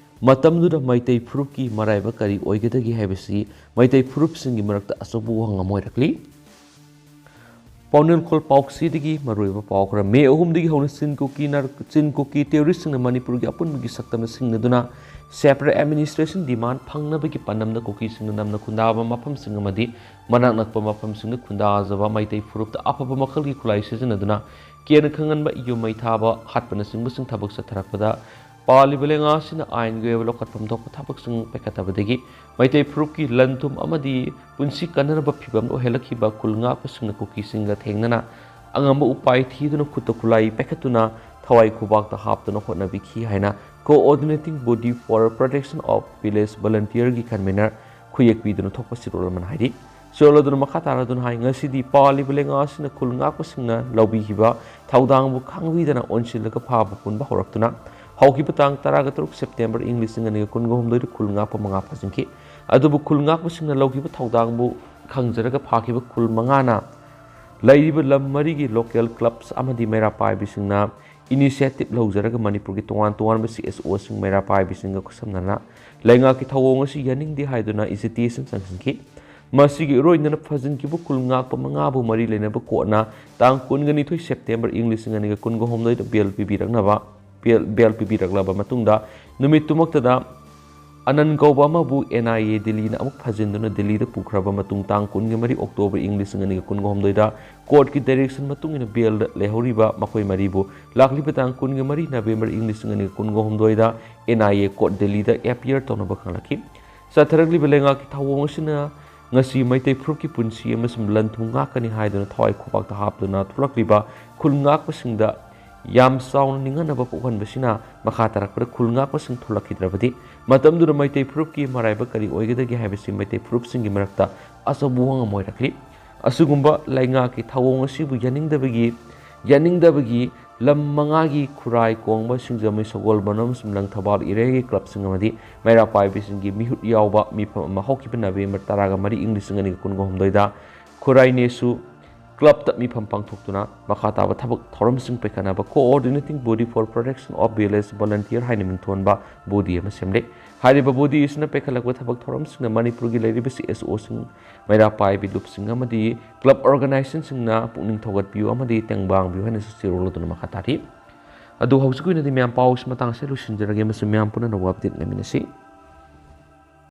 ꯃꯇꯝꯗꯨꯗ ꯃꯩꯇꯩ ꯐꯨꯔꯨꯞꯀꯤ ꯃꯔꯥꯏꯕꯛ ꯀꯔꯤ ꯑꯣꯏꯒꯗꯒꯦ ꯍꯥꯏꯕꯁꯤ ꯃꯩꯇꯩ ꯐꯨꯔꯨꯞꯁꯤꯡꯒꯤ ꯃꯔꯛꯇ ꯑꯆꯧꯕ ꯋꯥꯍꯪ ꯑꯃ ꯑꯣꯏꯔꯛꯂꯤ꯫ ꯄꯥꯎꯅꯦꯜꯈꯣꯜ ꯄꯥꯎꯆꯦꯗꯒꯤ ꯃꯔꯨꯑꯣꯏꯕ ꯄꯥꯎ ꯈꯔ꯫ ꯃꯦ ꯑꯍꯨꯝꯗꯒꯤ ꯍꯧꯅ ꯆꯤꯟ ꯀꯨꯀꯤ ꯅꯥꯔ-, ꯆꯤꯟ ꯀꯨꯀꯤ ꯇꯦꯔꯣꯔꯤꯁꯁꯤꯡꯅ ꯃꯅꯤꯄꯨꯔꯒꯤ ꯑꯄꯨꯟꯕꯒꯤ ꯁꯛꯇꯝꯗ ꯁꯤꯡꯅꯗꯨꯅ separate administration demand ꯐꯪꯅꯕꯒꯤ ꯄꯥꯟꯗꯝꯗ ꯀꯨꯀꯤꯁꯤꯡꯅ ꯅꯝꯅ ꯈꯨꯟꯗꯥꯕ ꯃꯐꯝꯁꯤꯡ ꯑꯃꯗꯤ ꯃꯅꯥꯛ ꯅꯛꯄ ꯃꯐꯝꯁꯤꯡꯗ ꯈꯨꯟꯗꯥꯖꯕ ꯃꯩꯇꯩ ꯐꯨꯔꯨꯞꯇ ꯑꯐꯕ ꯃꯈꯜꯒꯤ ꯈꯨꯠꯂꯥꯏ ꯁꯤꯖꯤꯟꯅꯗꯨꯅ ꯀꯦꯟ ꯈꯪꯍꯟꯕ, ꯌꯨꯝ ꯃꯩ ꯊꯥꯕ, ꯍꯥꯠꯄꯅꯆꯤꯡꯕꯁꯤꯡ ꯊꯕꯛ ꯆꯠꯊꯔꯛꯄꯗ ꯄꯥꯜꯂꯤꯕ ꯂꯩꯉꯥꯛ ꯑꯁꯤꯅ ꯑꯥꯏꯟꯒꯤ ꯑꯣꯏꯕ ꯂꯧꯈꯠꯐꯝ ꯊꯣꯛꯄ ꯊꯕꯛꯁꯤꯡ ꯄꯥꯏꯈꯠꯇꯕꯗꯒꯤ ꯃꯩꯇꯩ ꯐꯨꯔꯨꯞꯀꯤ ꯂꯟ ꯊꯨꯝ ꯑꯃꯗꯤ ꯄꯨꯟꯁꯤ ꯀꯟꯅꯅꯕ ꯐꯤꯚꯝ ꯑꯣꯏꯍꯜꯂꯛꯈꯤꯕ ꯈꯨꯜ ꯉꯥꯛꯄꯁꯤꯡꯅ ꯀꯨꯀꯤꯁꯤꯡꯒ ꯊꯦꯡꯅꯅ ꯑꯉꯝꯕ ꯎꯄꯥꯏ ꯊꯤꯗꯨꯅ ꯈꯨꯠꯇ ꯈꯨꯠꯂꯥꯏ ꯄꯥꯏꯈꯠꯇꯨꯅ ꯊꯋꯥꯏ ꯈꯨꯕꯥꯛꯇ ꯍꯥꯞꯇꯨꯅ ꯍꯣꯠꯅꯕꯤꯈꯤ ꯍꯥꯏꯅ Coordinating Body for Protection of Village Volunteerꯒꯤ convener ꯈꯨꯌꯦꯛ ꯄꯤꯗꯨꯅ ꯊꯣꯛꯄ ꯆꯦꯔꯣꯜ ꯑꯃꯅ ꯍꯥꯏꯔꯤ꯫ ꯆꯦꯔꯣꯜ ꯑꯗꯨꯅ ꯃꯈꯥ ꯇꯥꯔꯗꯨꯅ ꯍꯥꯏ, ꯉꯁꯤꯗꯤ ꯄꯥꯜꯂꯤꯕ ꯂꯩꯉꯥꯛ ꯑꯁꯤꯅ ꯈꯨꯜ ꯉꯥꯛꯄꯁꯤꯡꯅ ꯂꯧꯕꯤꯈꯤꯕ ꯊꯧꯗꯥꯡꯕꯨ ꯈꯪꯕꯤꯗꯅ ꯑꯣꯟꯁꯤꯜꯂꯒ ꯐꯥꯕ ꯄꯨꯟꯕ ꯍꯧꯔꯛꯇꯨꯅ ꯍꯧꯈꯤꯕ ꯇꯥꯡ ꯇꯔꯥꯒ ꯇꯔꯨꯛ ꯁꯦꯞꯇꯦꯝꯕꯔ ꯏꯪ ꯂꯤꯁꯤꯡ ꯑꯅꯤꯒ ꯀꯨꯟꯒ ꯍꯨꯝꯗꯣꯏꯗ ꯈꯨꯜ ꯉꯥꯛꯄ ꯃꯉꯥ ꯐꯥꯖꯤꯟꯈꯤ꯫ ꯑꯗꯨꯕꯨ ꯈꯨꯜ ꯉꯥꯛꯄꯁꯤꯡꯅ ꯂꯧꯈꯤꯕ ꯊꯧꯗꯥꯡꯕꯨ ꯈꯪꯖꯔꯒ ꯐꯥꯈꯤꯕ ꯈꯨꯜ ꯃꯉꯥꯅ ꯂꯩꯔꯤꯕ ꯂꯝ ꯃꯔꯤꯒꯤ local clubs ꯑꯃꯗꯤ ꯃꯩꯔꯥ ꯄꯥꯏꯕꯤꯁꯤꯡꯅ initiative ꯂꯧꯖꯔꯒ ꯃꯅꯤꯄꯨꯔꯒꯤ ꯇꯣꯉꯥꯟ ꯇꯣꯉꯥꯟꯕ C S Oꯁꯤꯡ ꯃꯩꯔꯥ ꯄꯥꯏꯕꯤꯁꯤꯡꯒ ꯈꯨꯠꯁꯝꯅꯅ ꯂꯩꯉꯥꯛꯀꯤ ꯊꯧꯑꯣꯡ ꯑꯁꯤ ꯌꯥꯅꯤꯡꯗꯦ ꯍꯥꯏꯗꯨꯅ agitation ꯆꯪꯁꯤꯟꯈꯤ꯫ ꯃꯁꯤꯒꯤ ꯏꯔꯣꯏꯅꯅ ꯐꯥꯖꯤꯟꯈꯤꯕ ꯈꯨꯜ ꯉꯥꯛꯄ ꯃꯉꯥꯕꯨ ꯃꯔꯤ ꯂꯩꯅꯕ ꯀꯣꯔꯠꯅ ꯇꯥꯡ ꯀꯨꯟꯒ ꯅꯤꯊꯣꯏ September ꯏꯪ ꯂꯤꯁꯤꯡ ꯑꯅꯤꯒ ꯀꯨꯟꯒ ꯍꯨꯝꯗꯣꯏꯗ bail ꯄꯤꯕꯤꯔꯛꯅꯕ, bail, bail ꯄꯤꯕꯤꯔꯛꯂꯕ ꯃꯇꯨꯡꯗ ꯅꯨꯃꯤꯠꯇꯨꯃꯛꯇꯗ ꯑꯅꯟ ꯀꯧꯕ ꯑꯃꯕꯨ N I A ꯗꯤꯜꯂꯤꯅ ꯑꯃꯨꯛ ꯐꯥꯖꯤꯟꯗꯨꯅ ꯗꯤꯜꯂꯤꯗ ꯄꯨꯈ꯭ꯔꯕ ꯃꯇꯨꯡ ꯇꯥꯡ ꯀꯨꯟꯒ ꯃꯔꯤ October ꯏꯪ ꯂꯤꯁꯤꯡ ꯑꯅꯤꯒ ꯀꯨꯟꯒ ꯍꯨꯝꯗꯣꯏꯗ ꯀꯣꯔꯠꯀꯤ direction ꯃꯇꯨꯡ ꯏꯟꯅ bailꯗ ꯂꯩꯍꯧꯔꯤꯕ ꯃꯈꯣꯏ ꯃꯔꯤꯕꯨ ꯂꯥꯛꯂꯤꯕ ꯇꯥꯡ ꯀꯨꯟꯒ ꯃꯔꯤ November ꯏꯪ ꯂꯤꯁꯤꯡ ꯑꯅꯤꯒ ꯀꯨꯟꯒ ꯍꯨꯝꯗꯣꯏꯗ N I A court ꯗꯤꯜꯂꯤꯗ appear ꯇꯧꯅꯕ ꯈꯪꯂꯛꯈꯤ꯫ ꯆꯠꯊꯔꯛꯂꯤꯕ ꯂꯩꯉꯥꯛꯀꯤ ꯊꯧꯑꯣꯡ ꯑꯁꯤꯅ ꯉꯁꯤ ꯃꯩꯇꯩ ꯐꯨꯔꯨꯞꯀꯤ ꯄꯨꯟꯁꯤ ꯑꯃꯁꯨꯡ ꯂꯟ ꯊꯨꯝ ꯉꯥꯛꯀꯅꯤ ꯍꯥꯏꯗꯨꯅ ꯊꯋꯥꯏ ꯈꯨꯕꯥꯛꯇ ꯍꯥꯞꯇꯨꯅ ꯊꯣꯛꯂꯛꯂꯤꯕ ꯈꯨꯜ ꯉꯥꯛꯄꯁꯤꯡꯗ ꯌꯥꯝ ꯆꯥꯎꯅ ꯅꯤꯡꯍꯟꯅꯕ ꯄꯣꯛꯍꯟꯕꯁꯤꯅ ꯃꯈꯥ ꯇꯥꯔꯛꯄꯗ ꯈꯨꯜ ꯉꯥꯛꯄꯁꯤꯡ ꯊꯣꯛꯂꯛꯈꯤꯗ꯭ꯔꯕꯗꯤ ꯃꯇꯝꯗꯨꯗ ꯃꯩꯇꯩ ꯐꯨꯔꯨꯞꯀꯤ ꯃꯔꯥꯏꯕꯛ ꯀꯔꯤ ꯑꯣꯏꯒꯗꯒꯦ ꯍꯥꯏꯕꯁꯤ ꯃꯩꯇꯩ ꯐꯨꯔꯨꯞꯁꯤꯡꯒꯤ ꯃꯔꯛꯇ ꯑꯆꯧꯕ ꯋꯥꯉꯝ ꯑꯣꯏꯔꯛꯂꯤ꯫ ꯑꯁꯤꯒꯨꯝꯕ ꯂꯩꯉꯥꯛꯀꯤ ꯊꯧꯑꯣꯡ ꯑꯁꯤꯕꯨ ꯌꯥꯅꯤꯡꯗꯕꯒꯤ, ꯌꯥꯅꯤꯡꯗꯕꯒꯤ ꯂꯝ ꯃꯉꯥꯒꯤ ꯈꯨꯔꯥꯏ ꯀꯣꯡꯕ, ꯁꯤꯡꯖꯃꯩ, ꯁꯒꯣꯜꯕꯟ ꯑꯃꯁꯨꯡ ꯂꯪꯊꯕꯥꯜ ꯏꯔꯩꯒꯤ ꯀ꯭ꯂꯕꯁꯤꯡ ꯑꯃꯗꯤ ꯃꯩꯔꯥ ꯄꯥꯏꯕꯤꯁꯤꯡꯒꯤ ꯃꯤꯍꯨꯠ ꯌꯥꯎꯕ ꯃꯤꯐꯝ ꯑꯃ ꯍꯧꯈꯤꯕ November ꯇꯔꯥꯒ ꯃꯔꯤ ꯏꯪ ꯂꯤꯁꯤꯡ ꯑꯅꯤꯒ ꯀꯨꯟꯒ ꯍꯨꯝꯗꯣꯏꯗ ꯈꯨꯔꯥꯏ ꯅꯦꯁꯨ ꯀ꯭ꯂꯕꯇ ꯃꯤꯐꯝ ꯄꯥꯡꯊꯣꯛꯇꯨꯅ ꯃꯈꯥ ꯇꯥꯕ ꯊꯕꯛ ꯊꯧꯔꯝꯁꯤꯡ ꯄꯥꯏꯈꯠꯅꯕ Coordinating Body for Protection of Village Volunteer ꯍꯥꯏꯅ ꯃꯤꯡꯊꯣꯟꯕ body ꯑꯃ ꯁꯦꯝꯂꯦ꯫ ꯍꯥꯏꯔꯤꯕ body ꯑꯁꯤꯅ ꯄꯥꯏꯈꯠꯂꯛꯄ ꯊꯕꯛ ꯊꯧꯔꯝꯁꯤꯡꯅ ꯃꯅꯤꯄꯨꯔꯒꯤ ꯂꯩꯔꯤꯕ C S Oꯁꯤꯡ, ꯃꯩꯔꯥ ꯄꯥꯏꯕꯤ ꯂꯨꯞꯁꯤꯡ ꯑꯃꯗꯤ club organizationꯁꯤꯡꯅ ꯄꯨꯛꯅꯤꯡ ꯊꯧꯒꯠꯄꯤꯌꯨ ꯑꯃꯗꯤ ꯇꯦꯡꯕꯥꯡꯕꯤꯌꯨ ꯍꯥꯏꯅꯁꯨ ꯆꯦꯔꯣꯜ ꯑꯗꯨꯅ ꯃꯈꯥ ꯇꯥꯔꯤ꯫ ꯑꯗꯨ ꯍꯧꯖꯤꯛꯀꯤ ꯑꯣꯏꯅꯗꯤ ꯃꯌꯥꯝ ꯄꯥꯎꯁꯤ ꯃꯇꯥꯡꯁꯦ ꯂꯣꯏꯁꯤꯟꯖꯔꯒꯦ ꯑꯃꯁꯨꯡ ꯃꯌꯥꯝ ꯄꯨꯟꯅ ꯑꯅꯧꯕ update ꯂꯩꯃꯤꯟꯅꯁꯤ꯫